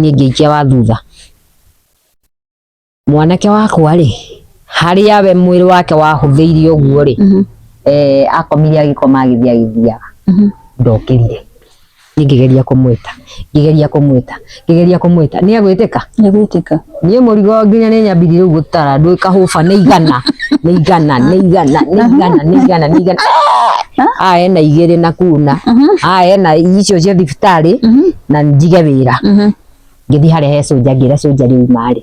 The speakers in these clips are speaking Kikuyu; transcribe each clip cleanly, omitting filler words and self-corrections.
Niĩ ngĩikia wa thutha. Mwanake wakwa rĩ, harĩa we mwĩrĩ wake wahũthĩire ũguo rĩ, akomire agĩkoma agĩthiĩ agĩthiaga. Ndokĩrire. Niĩ ngĩgeria kũmwĩta, ngĩgeria kũmwĩta, ngĩgeria kũmwĩta, nĩ egwĩtĩka? Nĩgwĩtĩka. Niĩ mũrigo nginya nĩ nyambirie rĩu gũtara ndũĩ kahũba nĩ igana, nĩ igana, nĩ igana, nĩ igana, nĩ igana, nĩ igana. Aya ena igĩrĩ na kuna, aya ena icio cia thibitarĩ na njige wĩra. Ngĩthiĩ harĩa he cũnja ngĩra cũnja rĩu marĩ.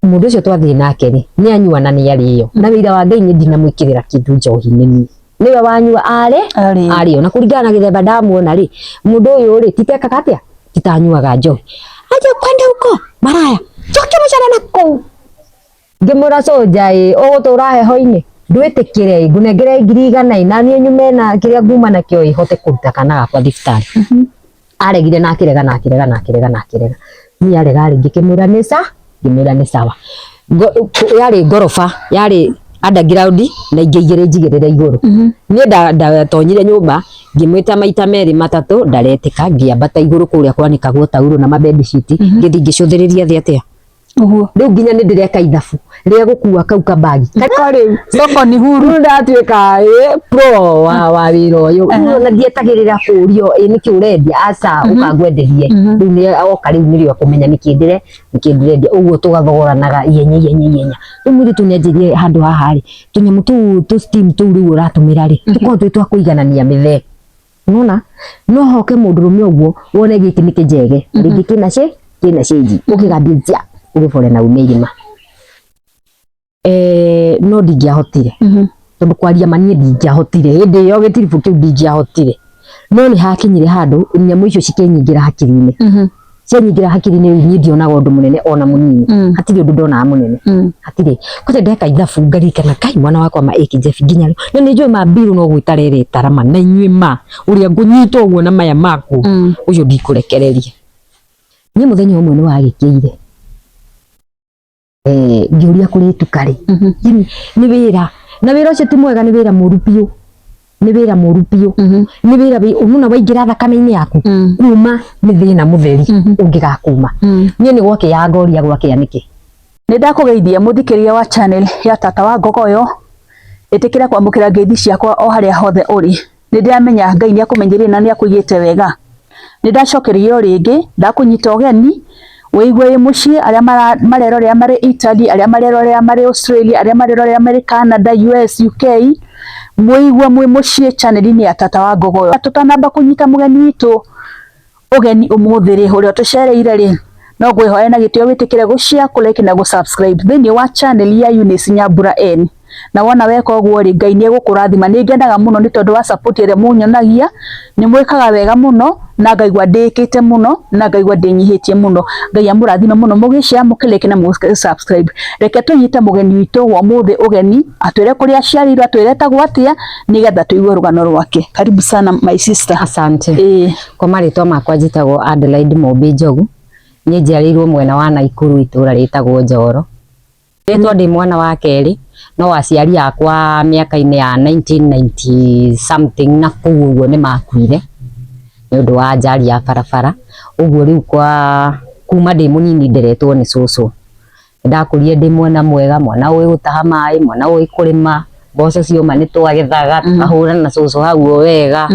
Mũndũ ũcio twathiĩ nake rĩ, nĩ anyua na nĩ arĩo. Na wĩira wa Ngai niĩ ndinamwĩkĩrĩra kĩndũ njohi-inĩ niĩ. Nĩwe wanyua arĩ Arĩo. arĩo. Na kũringana na gĩthemba ndamuona rĩ, mũndũ ũyũ rĩ, titekaga atĩa? Titanyuaga njohi. Aje kwenda huko maraya. Cokia mũcara na kũu. Ngĩmwĩra cũnja ĩ, ũgũtũra heho-inĩ? Ndwĩtĩkĩre ĩ, ngũnengere 100,000 ĩ, na niĩ nyume na kĩrĩa nguma nakĩo ĩ, hote kũruta kana gakwa thibitarĩ. Aregire na akĩrega na akĩrega na akĩrega na akĩrega. Niĩ arega rĩ, ngĩkĩmwĩra nĩ sa, ngĩmwĩra nĩ sawa. Yarĩ ngoroba, yarĩ underground na ingĩ igĩrĩ njigĩrĩre igũrũ. Niĩ ndatonyire nyũmba, ngĩmwĩta maita merĩ matatũ, ndaretĩka, ngĩambata igũrũ kũrĩa kwanĩkagwo taurũ na ma bed sheet, ngĩthiĩ ngĩcũthĩrĩria thĩ atĩa. Ũguo. Rĩu nginya nĩ ndĩreka ithabu rĩa gũkua kau kabagi. Ko rĩu soko ni huru. Rĩu ndatuĩka pro wa wĩra ũyũ. Rĩu ona ndietagĩrĩra kũũrio ĩ nĩkĩ ũrendia, aca ũka ngwenderie. Rĩu nĩ oka rĩu nĩrĩo akũmenya nĩkĩ ndĩre nĩkĩ ndĩrendia. Ũguo tũgathogoranaga ihenya ihenya ihenya. Rĩu mũirĩtu nĩ anjĩrire handũ haha rĩ, tũnyamũ tũu tũ steam tũu rĩu ũratũmĩra rĩ, tũkoragwo twĩ twa kũiganania mĩthee. Nona no hoke mũndũrũme ũguo wone gĩkĩ nĩ kĩnjege rĩngĩ kĩna cĩ kĩna cĩnji ũkĩgambia nja ũgĩbore na ume irima. No ndingĩahotire tondũ kwaria ma niĩ ndingĩahotire hĩndĩ ĩyo gĩtiribũ kĩu ndingĩahotire, no nĩ hakinyire handũ nyamũ icio cikĩnyingĩra hakiri-inĩ. Cianyingĩra hakiri-inĩ rĩu niĩ ndionaga ũndũ mũnene ona mũnini. Hatirĩ ũndũ ndonaga mũnene. Hatirĩ. Kwanja ndeka ithabu ngaririkana kai mwana wakwa ma ĩki Jeff nginya rĩu na nĩ njũĩ ma mbiru no gwĩtara ĩretara ma na inyuĩ ma ũrĩa ngũnyita ũguo na maya maku ũcio ndikũrekereria. Niĩ mũthenya ũmwe nĩ wagĩkĩire ngĩũria kũrĩ tuka rĩ, yani nĩ wĩra na wĩra ũcio ti mwega, nĩ wĩra mũru biũ, nĩ wĩra mũru biũ, nĩ wĩra ũnona waingĩra thakame-inĩ yaku kuma nĩ thĩna mũtheri ũngĩgakuma. Niĩ nĩ gwakĩa ngoria gwakĩa nĩkĩ. Nĩ ndakũgeithia mũthikĩrĩria wa channel ya Tata wa Ngogoyo, ĩtĩkĩra kwamũkĩra ngeithi ciakwa o harĩa hothe ũrĩ. Nĩ ndĩramenya Ngai nĩ akũmenyereire na nĩ akũigĩte wega. Nĩ ndacokereire o rĩngĩ, ndakũnyita ũgeni, wĩigue wĩ mũciĩ, arĩa marerorera marĩ Italy, arĩa marerorera marĩ Australia, arĩa marerorera marĩ Canada, US, UK, mwĩigue mwĩ mũciĩ channel-inĩ ya Tata wa Ngogoyo. Tũtanamba kũnyita mũgeni witũ ũgeni ũmũthĩ rĩ, ũrĩa ũtũcereire rĩ, no ngwĩhoya na gĩtĩo wĩtĩkĩre gũ share, kũ like na gũ subscribe thĩinĩ wa channel ya Eunice Nyambura N. Na wona weka ũguo rĩ, Ngai nĩ egũkũrathima. Nĩ ngenaga mũno nĩ tondũ wa support ĩrĩa mũnyonagia, nĩ mwĩkaga wega mũno na ngaigua ndĩĩkĩte mũno na ngaigua ndĩnyihĩtie mũno. Ngai amũrathime mũno mũgĩ share, mũkĩ like na mũgĩ subscribe. Reke tũnyite mũgeni witũ wa ũmũthĩ ũgeni, atwĩre kũrĩa aciarĩirwo, atwĩre etagwo atĩa, nĩgetha tũigue rũgano rwake. Karibu sana my sister. Asante. Kwa marĩtwa makwa njĩtagwo Adelaide Mũmbi Njogu. Niĩ njiarĩirwo mwena wa Naikuru itũra rĩtagwo Njoro. Rĩtwa ndĩ mwana wa kerĩ, no aciari akwa mĩaka-inĩ ya 1990 something na kũu ũguo nĩ makuire nĩ ũndũ wa ajali ya barabara. Ũguo rĩu kwa kuma ndĩ mũnini nderetwo nĩ cũcũ. Ndakũrire ndĩ mwana mwega, mwana ũĩ gũtaha maĩ, mwana ũĩ kũrĩma, mboco cioma nĩ twagethaga, tũkahũra na cũcũ hau o wega.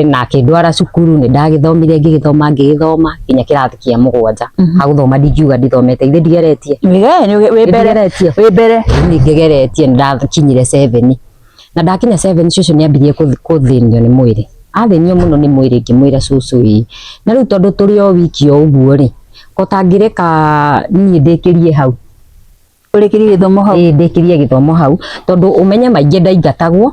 Na akĩndwara cukuru, nĩ ndagĩthomire ngĩgĩthoma ngĩgĩthoma nginya kĩrathi kĩa mũgwanja. Ha gũthoma ndingiuga ndithomete, ithe ndigeretie. Wĩ mbere. Wĩ mbere. Nĩ ngegeretie, nĩ ndakinyire 7. Na ndakinya 7 cũcũ nĩ ambirie kũthĩnio nĩ mwĩrĩ. Athĩnio mũno nĩ mwĩrĩ ngĩmwĩra cũcũ ĩ. Na rĩu tondũ tũrĩ o wiki o ũguo rĩ, ko tangĩreka niĩ ndĩkĩrie hau. Ũrĩkĩrie gĩthomo hau. Ĩĩ ndĩkĩrie gĩthomo hau tondũ ũmenye maingĩ ndaingatagwo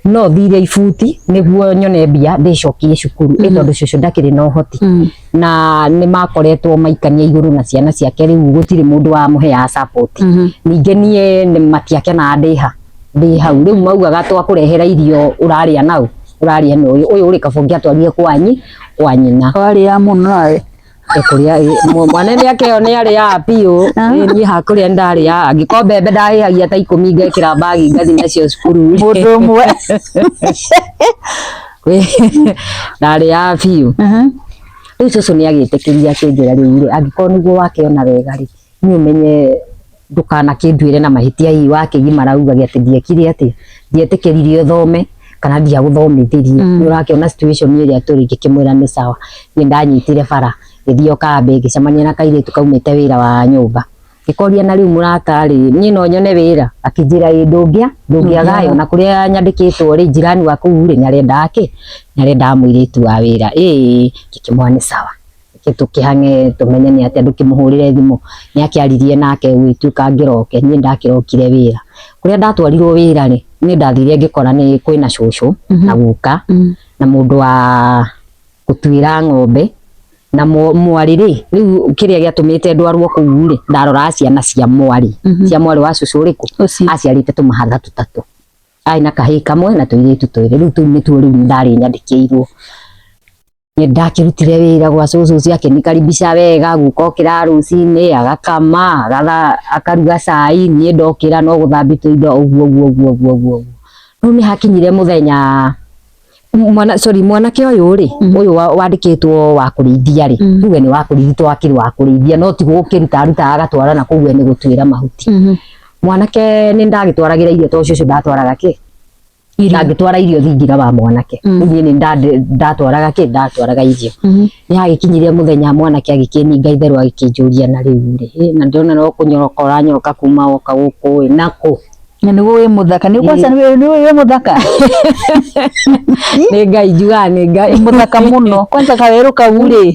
no thire ibuti nĩguo nyone mbia ndĩcokie cukuru ĩ tondũ cũcũ ndakĩrĩ na ũhoti na nĩ makoretwo maikania igũrũ na ciana ciake rĩu gũtirĩ mũndũ wamũheaga support. Ningĩ niĩ nĩ matiakenaga ndĩha ndĩ hau rĩu maugaga twakũrehera irio ũrarĩa nau ũrarĩa na ũyũ ũyũ ũrĩ kaba ũngĩatwarire kwanyi kwa nyina. Warĩaga mũno nawe. Kũrĩa mwana mĩaka ĩyo nĩ arĩaga biũ. Niĩ hakũrĩa nĩ ndarĩaga, angĩkorwo mbembe ndahĩhagia ta ikũmi ngekĩra mbagi ngathiĩ nacio cukuru. Mũndũ ũmwe. Ndarĩaga biũ. Rĩu cũcũ nĩ agĩtĩkĩria akĩnjĩra rĩu rĩ angĩkorwo nĩguo wakĩona wega rĩ niĩ ũmenye ndũkanakĩnduĩre na mahĩtia hihi wakĩgimara ugage atĩ ndiekire atĩa ndietĩkĩririe ũthome kana ndiagũthomithirie. Nĩ ũrakĩona situation ĩrĩa tũrĩ. Ngĩkĩmwĩra nĩ sawa. Niĩ ndanyitire bara ngĩthiĩ o kambĩ ngĩcemania na kairĩtu kaumĩte wĩra wa nyũmba. Ngĩkoria na rĩu mũrata rĩ niĩ no nyone wĩra? Akĩnjĩra ĩ ndũngĩaga ona kũrĩa nyandĩkĩtwo rĩ jirani wa kũu rĩ nĩarendaga kĩ nĩarendaga mũirĩtu wa wĩra. Ĩĩ ngĩkĩmwĩra nĩ sawa reke tũkĩhang'e tũmenye nĩ atĩa ndũkĩmũhũrĩre thimũ. Nĩ akĩaririe nake gũgĩtuĩka ngĩroke niĩ ndakĩrokire wĩra. Kũrĩa ndatwarirwo wĩra rĩ niĩ ndathire ngĩkora nĩ kwĩna cũcũ na guka na mũndũ wa gũtuĩra ng'ombe na mwarĩ rĩ rĩu kĩrĩa gĩatũmĩte ndwarwo kũu rĩ ndaroraga ciana cia mwarĩ cia mwarĩ wa cũcũ ũrĩkũ aciarĩte tũmahatha tũtatũ arĩ na kahĩĩ kamwe na tũirĩtu twĩrĩ rĩu tũu nĩtuo rĩu ndarĩ nyandĩkĩirwo. Nĩ ndakĩrutire wĩra gwa cũcũ ũcio akĩnikaribisha wega guka okĩra rũcinĩ agakama akaruga cai niĩ ndokĩra no gũthambia tũindo ũguo ũguo ũguo ũguo ũguo. Rĩu nĩ hakinyire mũthenya mwana sorry mwanake ũyũ rĩ ũyũ wandĩkĩtwo wa kũrĩithia rĩ tuge nĩ wa kũrĩithia to akĩrĩ wa kũrĩithia no ti gũkĩruta arutaga agatwara na kũu we nĩ gũtuĩra mahuti. Mwanake nĩ ndagĩtwaragĩra irio to cũcũ ndatwaraga kĩ ndangĩtwara irio thingira wa mwanake. Rĩu niĩ nĩ ndatwaraga kĩ ndatwaraga irio. Nĩ hagĩkinyire mũthenya mwanake agĩkĩninga itherũ agĩkĩnjũria na rĩu rĩ na ndĩrona no kũnyoroka ũranyoroka kuma woka gũkũ ĩ nakũ? Na nĩguo wĩ mũthaka nĩ kwanza nĩ wĩ mũthaka. Nĩ Ngai njugaga nĩ Ngai. Mũthaka mũno kwanza kawerũ kau rĩ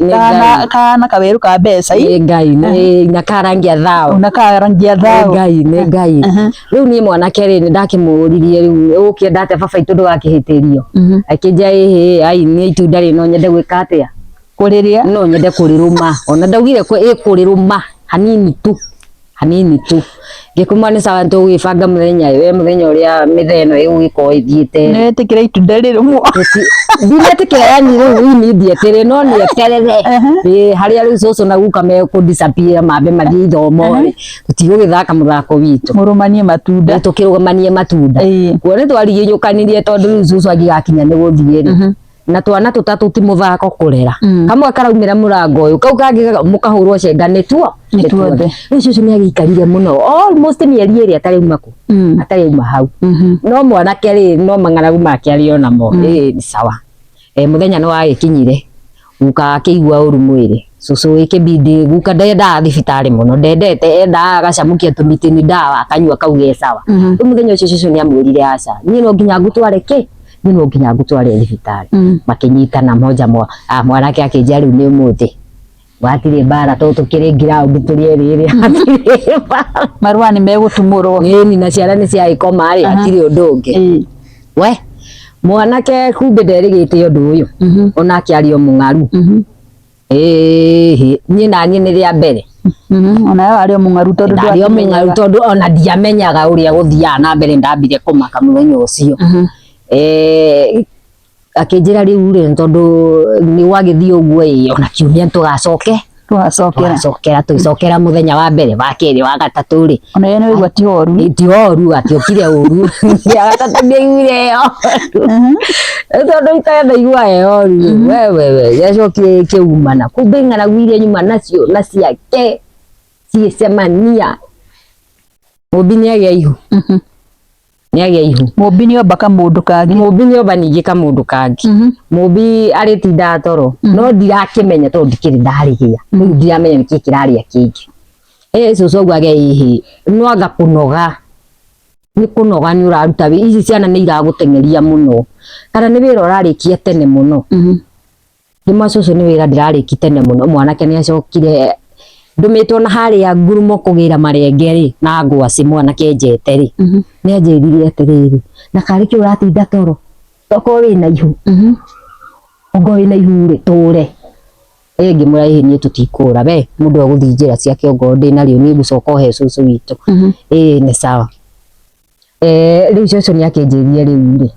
kahana kawerũ ka mbeca. Nĩ Ngai nĩ na karangia thao. Na karangia thao. Nĩ Ngai nĩ Ngai. Rĩu niĩ mwanake rĩ nĩ ndakĩmũririe rĩu ũkĩenda atĩa baba itũ ndũgakĩhĩtĩrio. Akĩnjia ĩhĩ ai niĩ itunda rĩ no nyende gwĩka atĩa? Kũrĩrĩa. No nyende kũrĩrũma ona ndaugire ĩ kũrĩrũma hanini tu hanini tu. Ngĩkuma nĩ sawa tũgwĩbanga mũthenya we mũthenya ũrĩa mĩthenya ĩno ĩgũgĩkorwo ĩthiĩte. Nĩ wetĩkĩra itunda rĩrũmwo? Ndinetĩkĩra yani rĩu immediately no nĩeterere harĩa rĩu cũcũ na guka mekũ disappear mambe mathiĩ ithomo rĩ tũtigũgĩthaka mũthako witũ. Mũrũmanie matunda. Tũkĩrũmanie matunda. Kuo nĩ twariginyũkanirie tondũ rĩu cũcũ angĩgakinya nĩ gũthiĩ rĩ na twana tũtatũ ti mũthako kũrera. Kamwe karaumĩra mũrango ũyũ kau kangĩ mũkahũrwo cenga nĩtuo nĩtuothe. Rĩu cũcũ nĩ agĩikarire mũno almost mĩeri ĩrĩ atarĩ auma kũ atarĩ auma hau. No mwanake rĩ no mang'aragu make arĩ o namo ĩ sawa. Mũthenya nĩ wagĩkinyire guka akĩigua ũru mwĩrĩ cũcũ ĩkĩbidi guka ndendaga thibitarĩ mũno ndendete endaga agacamũkia tũmitini ndawa akanyua kau ge sawa. Rĩu mũthenya ũcio cũcũ nĩ amwĩrire aca niĩ no nginya ngũtware kĩ niĩ no nginya ngũtware thibitarĩ. Makĩnyitana moja mwanake akĩnjĩra rĩu nĩ ũmũthĩ gwatirĩ mbara tondũ tũkĩrĩ ground tũrĩ erĩ rĩ hatirĩ mbara. Marũa nĩ megũtumũrwo. Ĩni na ciana nĩ ciagĩkoma rĩ hatirĩ ũndũ ũngĩ. We mwanake kumbe nderĩgĩte ũndũ ũyũ onake arĩ o mũng'aru. Ĩhĩ niĩ naniĩ nĩ rĩa mbere. Ona we arĩ o mũng'aru tondũ ndarĩ o mũng'aru tondũ ona ndiamenyaga ũrĩa gũthiaga na mbere ndambire kũmaka mũthenya ũcio. Akĩnjĩra rĩu rĩ tondũ nĩ gwagĩthiĩ ũguo ĩ ona kiumia tũgacoke tũgacokera tũgĩcokera mũthenya wa mbere wa kerĩ wa gatatũ rĩ ona ye nĩ waigua ti ũru ti ũru atiokire ũru ya gatatũ ndiaiguire ũru tondũ itaya ndaigua e ũru we we we yacokire ĩkĩumana kumbe ng'aragu iria nyuma nacio na ciake cigĩcemania. Mũmbi nĩ agĩa ihu. Nĩ agĩa ihu. Mũmbi nĩ omba kamũndũ kangĩ. Mũmbi nĩ omba ningĩ kamũndũ kangĩ. Mũmbi arĩtindaga toro no ndirakĩmenya tondũ ndikĩrĩ ndarĩgĩa. Rĩu ndiramenya nĩkĩ kĩrarĩa kĩngĩ. Cũcũ augaga ĩhĩ no anga kũnoga nĩ kũnoga nĩ ũraruta wĩra ici ciana nĩ iragũteng'eria mũno kana nĩ wĩra ũrarĩkia tene mũno. Ngĩmwĩra cũcũ nĩ wĩra ndĩrarĩkia tene mũno. Mwanake nĩ acokire ndũmĩtwo na harĩa ngurumo kũgĩra marenge rĩ na ngwacĩ mwanake njete rĩ nĩ anjĩrire atĩrĩrĩ na karĩ kĩ ũratinda toro tokorwo wĩna ihu ongorwo wĩna ihu rĩ tũre. Ngĩmwĩra ĩhĩ niĩ tũtikũra we mũndũ egũthiĩ njĩra ciake ongorwo ndĩnarĩo niĩ ngũcoka o he cũcũ witũ. Ĩĩ nĩ sawa. Rĩu cũcũ nĩ akĩnjĩrire rĩu rĩ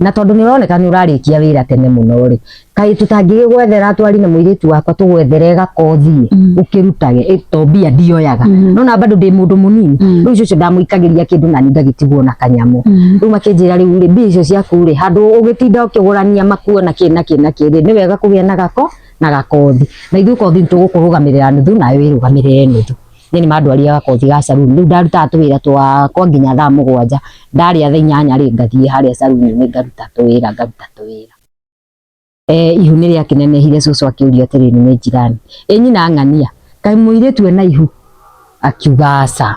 na tondũ nĩ ũroneka nĩ ũrarĩkia wĩra tene mũno rĩ kaĩ tũtangĩgĩgwethera twari na mũirĩtu wakwa tũgwethere gakothi ũkĩrutage to mbia ndioyaga no na bado ndĩ mũndũ mũnini. Rĩu cũcũ ndamũikagĩria kĩndũ na niĩ ngagĩtigwo na kanyamũ. Rĩu makĩnjĩra rĩu rĩ mbia icio ciaku rĩ handũ ũgĩtinda ũkĩgũrania makuo na kĩ na kĩ na kĩ rĩ nĩ wega kũgĩa na gako Na gakothi na ithuĩ kothi nĩ tũgũkũrũgamĩrĩra nuthu nawe wĩrũgamĩrĩre nuthu. Niĩ nĩ mandwarire gakothi ga saruni rĩu ndarutaga tũwĩra twakwa nginya thaa 7, ndarĩa thaa 8 rĩ, ngathiĩ harĩa saruni-inĩ ngaruta tũwĩra, ngaruta tũwĩra. Ihu nĩ rĩakĩnenehire, cũcũ akĩũria atĩrĩrĩ, nĩ njirani ĩ nyina ng'ania kaĩ mũirĩtu ena ihu? Akiuga aca,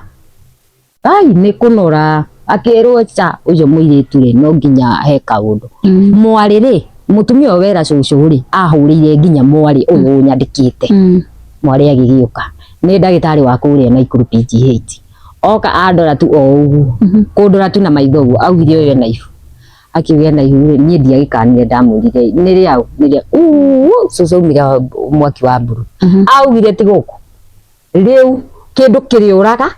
ai nĩ kũnora, akĩrwo ca ũcio mũirĩtu rĩ, no nginya he kaũndũ. Mwarĩ rĩ, mũtumia ũyũ wera cũcũ rĩ, ahũrĩire nginya mwarĩ ũyũ ũnyandĩkĩte. Mwarĩ agĩgĩũka, nĩ ndagĩtarĩ wa kũrĩa Naikuru PGH, oka andora tu o ũguo, kũndora tu na maitho ũguo, augire ũyũ ena ihu. Akiuga ena ihu rĩ, niĩ ndiagĩkanire, ndamwĩrire nĩ rĩaũ, nĩ rĩa uu, cũcũ aumire mwaki wa mburu. Augire ti gũkũ rĩu kĩndũ kĩrĩũraga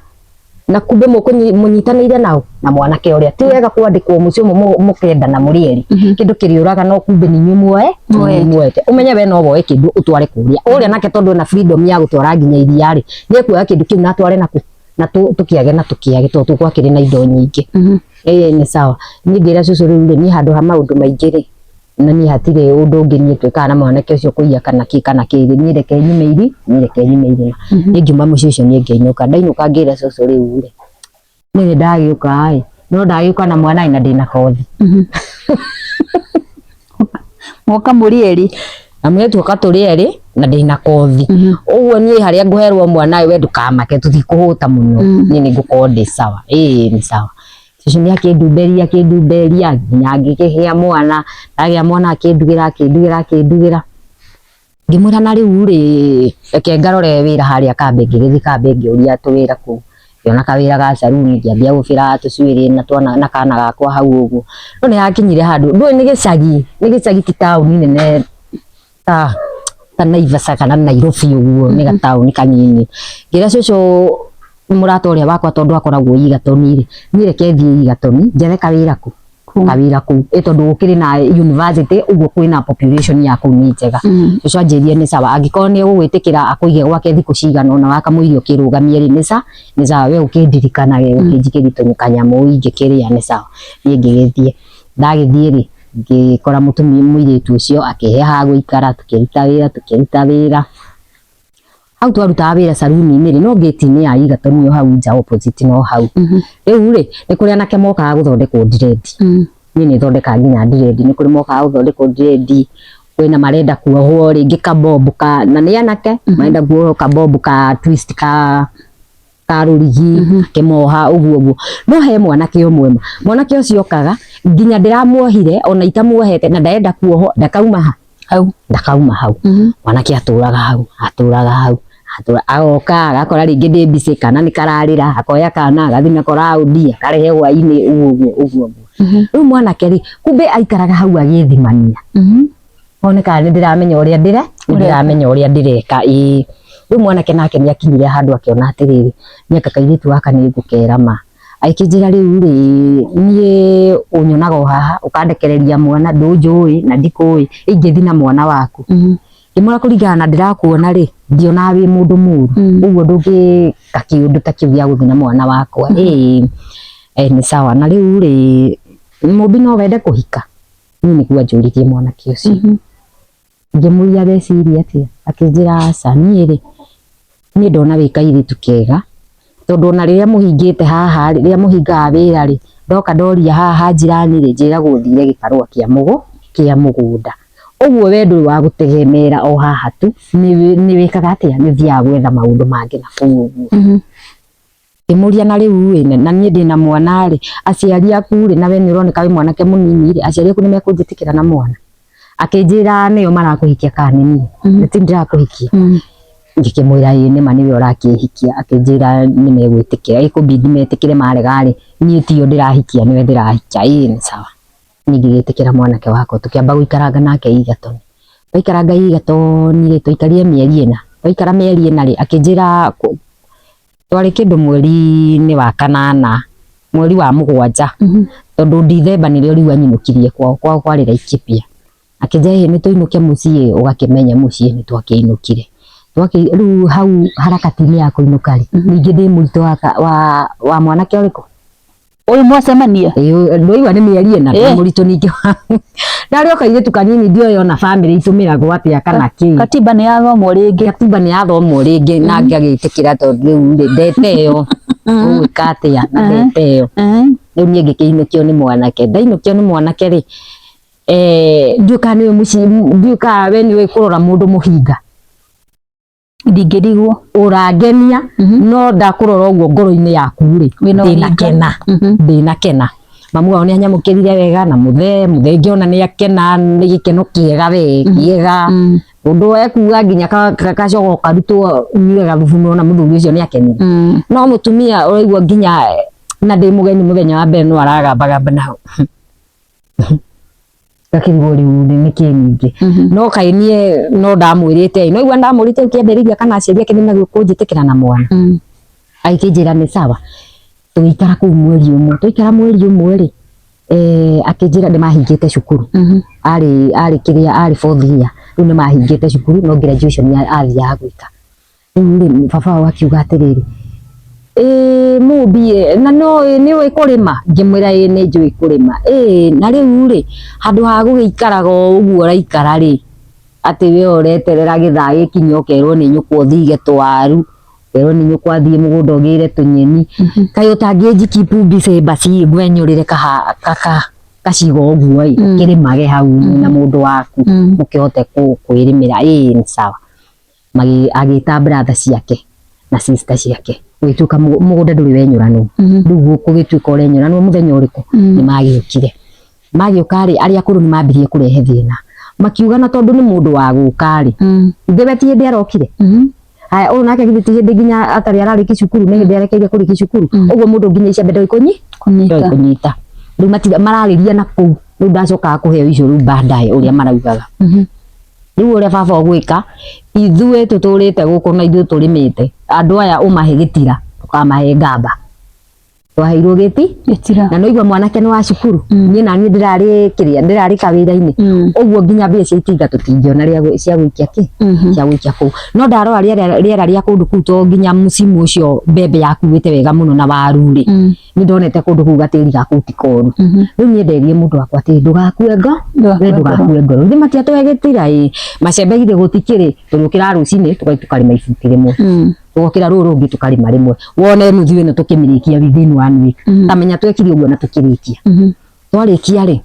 na kumbe mũnyitanĩire nao na mwanake ũrĩa ti wega kwandĩkwo mũciĩ ũmwe mũkendana mũrĩ erĩ, kĩndũ kĩrĩũraga no kumbe nĩ inyuĩ muoe muoete. Ũmenye we no woe kĩndũ ũtware kũrĩa ũrĩa nake, tondũ ena freedom ya gũtwara nginya iria rĩ, nĩ ekuoya kĩndũ kĩu na atware naku na tũkĩage na tũkĩage tondũ gwakĩrĩ na indo nyingĩ. Ĩĩ nĩ sawa. Niĩ ngĩra cũcũ rĩu rĩ, niĩ handũ ha maũndũ maingĩ rĩ, na niĩ hatirĩ ũndũ ũngĩ niĩ twĩkaga na mwanake ũcio kũiya kana kĩ kana kĩ rĩ, niĩ reke nyume iri, niĩ reke nyume irima. Niĩ ngiuma mũciĩ ũcio, niĩ ngĩinũka. Ndainũka ngĩra cũcũ rĩu rĩ, niĩ nĩ ndagĩũka ĩ, no ndagĩũka na mwana ĩ na ndĩna kothi. Mwoka mũrĩ erĩ. Na mũirĩtu tuoka tũrĩ erĩ na ndĩna kothi. Ũguo niĩ harĩa ngũherwo mwana ĩ, we ndũkamake, tũtikũhũta mũno. Niĩ nĩ ngũkorwo ndĩ sawa. Ĩĩ nĩ sawa. Cũcũ nĩ akĩndumberia, akĩndumberia nginya ngĩkĩgĩa mwana. Ndagĩa mwana akĩndugĩra, akĩndugĩra, akĩndugĩra. Ngĩmwĩra na rĩu rĩ, reke ngarore wĩra harĩa kambĩ. Ngĩgĩthiĩ kambĩ ngĩũria tũwĩra kũu, ngĩona kawĩra ga saruni, ngĩambia gũbĩra tũcuĩrĩ na twana na kana gakwa hau ũguo. No nĩ hakinyire handũ, ndũĩ nĩ gĩcagi, nĩ gĩcagi, ti taũni nene ta Naivasha kana Nairobi ũguo, nĩ gataũni kanini. Ngĩra cũcũ mũrata ũrĩa wakwa, tondũ akoragwo Igatoni rĩ, niĩ reke thiĩ Igatoni njethe kawĩra kũ kawĩra kũu ĩ, tondũ gũkĩrĩ na university ũguo, kwĩna population ya kũu nĩ njega. Cũcũ anjĩrire nĩ sawa, angĩkorwo nĩ egũgwĩtĩkĩra akũige gwake thikũ cigana ũna wakamũiria ũkĩrũgamie rĩ, nĩ sawa, we ũkĩndirikanage ũkĩnjikĩria kanyamũ ingĩkĩrĩa, nĩ sawa. Niĩ ngĩgĩthiĩ, ndagĩthiĩ rĩ, ngĩkora mũtumia mũirĩtu ũcio akĩhe ha gũikara, tũkĩruta wĩra, tũkĩruta wĩra hau. Twarutaga wĩra saruni-inĩ rĩ, no gate-inĩ ya Igatoni o hau nja, opposite no hau. Rĩu rĩ, nĩ kũrĩ anake mokaga gũthondekwo dread. Niĩ nĩ thondekaga nginya dread. Nĩ kũrĩ mokaga gũthondekwo dread, kwĩna marenda kuohwo rĩngĩ kabob ka, na nĩ anake marenda kuohwo kabob ka twist ka rũrigi, akĩmoha ũguo ũguo. No he mwanake ũmwe ma mwanake ũcio okaga nginya ndĩramuohire ona itamuohete na ndarenda kuohwo, ndakauma ha hau. Ndakauma hau. Mwanake atũraga hau, atũraga hau, agoka agakora rĩngĩ ndĩ busy, kana nĩ kararĩra, akoya kana agathiĩ nako raũndi, akarehe hwainĩ, ũguo ũguo ũguo ũguo. Rĩu mwanake rĩ, kumbe aikaraga hau agĩthimania one kana nĩ ndĩramenya ũrĩa ndĩre nĩ ndĩramenya ũrĩa ndĩreka. Ĩĩ, rĩu mwanake nake nĩ akinyire handũ akĩona atĩrĩrĩ, niĩ anga kairĩtu gaka nĩ ngũkera ma. Agĩkĩnjĩra rĩu rĩ, niĩ ũnyonaga o haha ũkandekereria mwana, ndũnjũĩ na ndikũĩ, ingĩthiĩ na mwana waku? Ngĩmwĩra kũringana na ndĩrakuona rĩ, ndionaga wĩ mũndũ mũru ũguo ndũngĩka kĩũndũ ta kĩu gĩa gũthiĩ na mwana wakwa. Ĩĩ nĩ sawa. Na rĩu rĩ, Mũmbi no wende kũhika? Niĩ nĩguo anjũririe mwanake ũcio. Ngĩmũria weciria atĩa, akĩnjĩra aca, niĩ rĩ, niĩ ndona wĩ kairĩtu kega, tondũ ona rĩrĩa mũhingĩte haha rĩ, rĩrĩa mũhingaga wĩra rĩ, ndoka ndoria haha njirani rĩ, njĩragwo ũthire gĩbarũa kĩa mũgũnda, ũguo we ndũrĩ wa gũtegemera o haha tu, nĩ wĩkaga atĩa, nĩ ũthiaga gwetha maũndũ mangĩ na kũu ũguo. Ngĩmũria na rĩu ĩ, na niĩ ndĩna mwana rĩ, aciari aku rĩ, na we nĩ ũroneka wĩ mwanake mũnini rĩ, aciari aku nĩ mekũnjĩtĩkĩra na mwana? Akĩnjĩra nĩo marakũhikia kana nĩ niĩ? Nĩ ti ndĩrakũhikia. Ngĩkĩmwĩra ĩĩ nĩma nĩwe ũrakĩhikia. Akĩnjĩra nĩ megwĩtĩkĩra, ĩkũbidi metĩkĩre, marega rĩ, niĩ tiyo ndĩrahikia, nĩwe ndĩrahikia. Ĩĩ nĩ sawa. Niĩ ngĩgĩtĩkĩra mwanake wakwa, tũkĩamba gũikaranga nake Igatoni. Twaikaranga Igatoni rĩ, twaikarire mĩeri 4. Twaikara mĩeri 4 rĩ, akĩnjĩra twarĩ kĩndũ mweri-inĩ wa kanana, mweri wa 7, tondũ Dithemba nĩrĩo rĩu anyinũkirie kwao, kwao kwarĩ Laikipia. Akĩnjĩra ĩ nĩ tũinũke mũciĩ, ũgakĩmenya mũciĩ nĩ twakĩinũkire. Rĩu hau harakati-inĩ ya kũinũka rĩ, ningĩ ndĩ mũritũ wa mwanake ũrĩkũ? Ũyũ mwacemania? Ndũigua nĩ mĩeri ĩna ndĩ mũritũ ningĩ ndarĩ o kairĩtu kanini ndioĩ ona bamĩrĩ itũmĩragwo atĩa kana kĩ. Katiba nĩ yathomwo rĩngĩ. Katiba nĩ yathomwo rĩngĩ na ngagĩtĩkĩra tondũ rĩu rĩ ndete ĩyo ũgwĩka atĩa na ndete ĩyo. Rĩu niĩ ngĩkĩinũkio nĩ mwanake, ndainũkio nĩ mwanake rĩ ndiũĩ kana nĩũĩ mũciĩ ndiũĩ kana we nĩũĩ kũrora mũndũ mũhinga. Ndingĩrigwo. Ũrangenia no ndakũrora ũguo ngoro-inĩ yaku rĩ Wĩna ũhinga. ndĩnakena ndĩnakena. Mamu wao nĩ anyamũkĩrire wega na mũthee, mũthee ngĩona nĩ akena nĩ gĩkeno kĩega we kĩega. Ũndũ ekuga nginya gacogo karutwo nyue gathubu nĩwona mũthuri ũcio nĩ akenire. No mũtumia ũraigua nginya na ndĩ mũgeni mũthenya wa mbere no aragambagamba na hau. Ngakĩrigwo rĩu nĩkĩ ningĩ. No kaĩ niĩ no ndamwĩrĩte no igua ndamwĩrĩte kĩambĩrĩria kana aciari ake nĩmekũnjĩtĩkĩra na mwana. Agĩkĩnjĩra nĩ sawa. Tũgĩikara kũu mweri ũmwe, twaikara mweri ũmwe rĩ akĩnjĩra nĩmahingĩte cukuru. Arĩ arĩ kĩrĩa arĩ fourth year rĩu nĩmahingĩte cukuru no graduation athiaga gwĩka. Rĩu rĩ baba wao akiuga atĩrĩrĩ, ĩĩ Mũmbi ĩ na no nĩũĩ kũrĩma? Ngĩmwĩra ĩĩ nĩ njũĩ kũrĩma. Ĩĩ na rĩu rĩ handũ ha gũgĩikaraga o ũguo ũraikara rĩ, atĩ we ũreterera gĩthaa gĩkinye ũkerwo nĩ nyũkwa ũthige tũwaru, ũkerwo nĩ nyũkwa athiĩ mũgũnda ũgĩre tũnyeni, kaĩ ũtangĩnji keep busy basi ngwenyũrĩre gacigo ũguo ĩ, ũkĩrĩmage hau na mũndũ waku mũkĩhote kwĩrĩmĩra. Ĩĩ nĩ sawa. Agĩta brother ciake na sister ciake gũgĩtuĩka mũgũnda ndũrĩ wenyũranwo. Rĩu gũgĩtuĩka ũrenyũranwo mũthenya ũrĩkũ nĩ magĩũkire. Magĩũka rĩ arĩa akũrũ nĩ mambirie kũrehe thĩna. Makiuga na tondũ nĩ mũndũ wa gũka rĩ, ithe we ti hĩndĩ arokire. Haya ũyũ nake githĩ ti hĩndĩ nginya atarĩ ararĩkia cukuru nĩ hĩndĩ arekeire kũrĩkia cukuru. Ũguo mũndũ nginya icembe ndoĩ kũnyita. Rĩu mararĩria na kũu rĩu ndacokaga kũheo icio rĩu baadaye ũrĩa maraugaga. Rĩu ũrĩa baba ũgwĩka ithuĩ tũtũrĩte gũkũ na ithuĩ tũrĩmĩte andũ aya ũmahe gĩtira ndũkamahe ngamba. Twaheirwo gĩti Gĩtira. na nĩwaigua mwanake nĩ wa cukuru niĩ naniĩ ndĩrarĩ kĩrĩa ndĩrarĩ kawĩra-inĩ ũguo nginya mbia cia itinga tũtingĩona cia gũikia kĩ cia gũikia kũu. No ndarora rĩera rĩa kũndũ kũu to nginya mũcimu ũcio mbembe yakuĩte wega mũno na waru rĩ nĩ ndonete kũndũ kũu gatĩri ga kũu ti koru. Rĩu niĩ nderire mũndũ wakwa atĩrĩ ndũgakue we ndũgakue ngoro. Ithuĩ matiatũhe gĩtira ĩ macembe githĩ gũtikĩrĩ tũrĩũkĩra rũcinĩ tũgathiĩ tũkarĩma ibuti rĩmwe. Tũgokĩra rũrũ rũngĩ tũkarĩma rĩmwe. Wone nuthu ĩno tũkĩmĩrĩkia within one week. Ta menya twekire ũguo na tũkĩrĩkia. Twarĩkia rĩ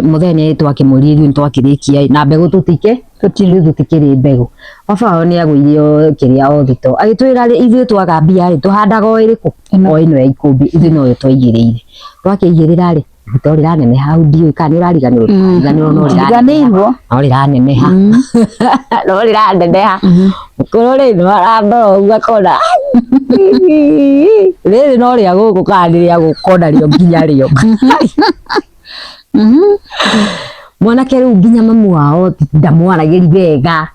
mũthee nĩ twakĩmwĩrire ithuĩ nĩtwakĩrĩkia ĩ na mbegũ tũtike rĩu tũtikĩrĩ mbegũ. Baba wao nĩ agũire o kĩrĩa o thito agĩtwĩra rĩ ithuĩ twaga mbia rĩ tũhandaga o ĩrĩkũ? O ĩno ya ikũmbĩ ithuĩ noyo twaigĩrĩire. Twakĩigĩrĩra rĩ to rĩraneneha hau ndiũĩ kana nĩ ũrariganĩrwo ndũkariganĩrwo no rĩraneneha no rĩraneneha no rĩraneneha mũkũrũ rĩ no arandora ũguo akona rĩrĩ no rĩa gũkũ kana nĩ rĩa gũka onarĩo nginya rĩo. Mwanake rĩu nginya mamu wao ndamwaragĩria wega.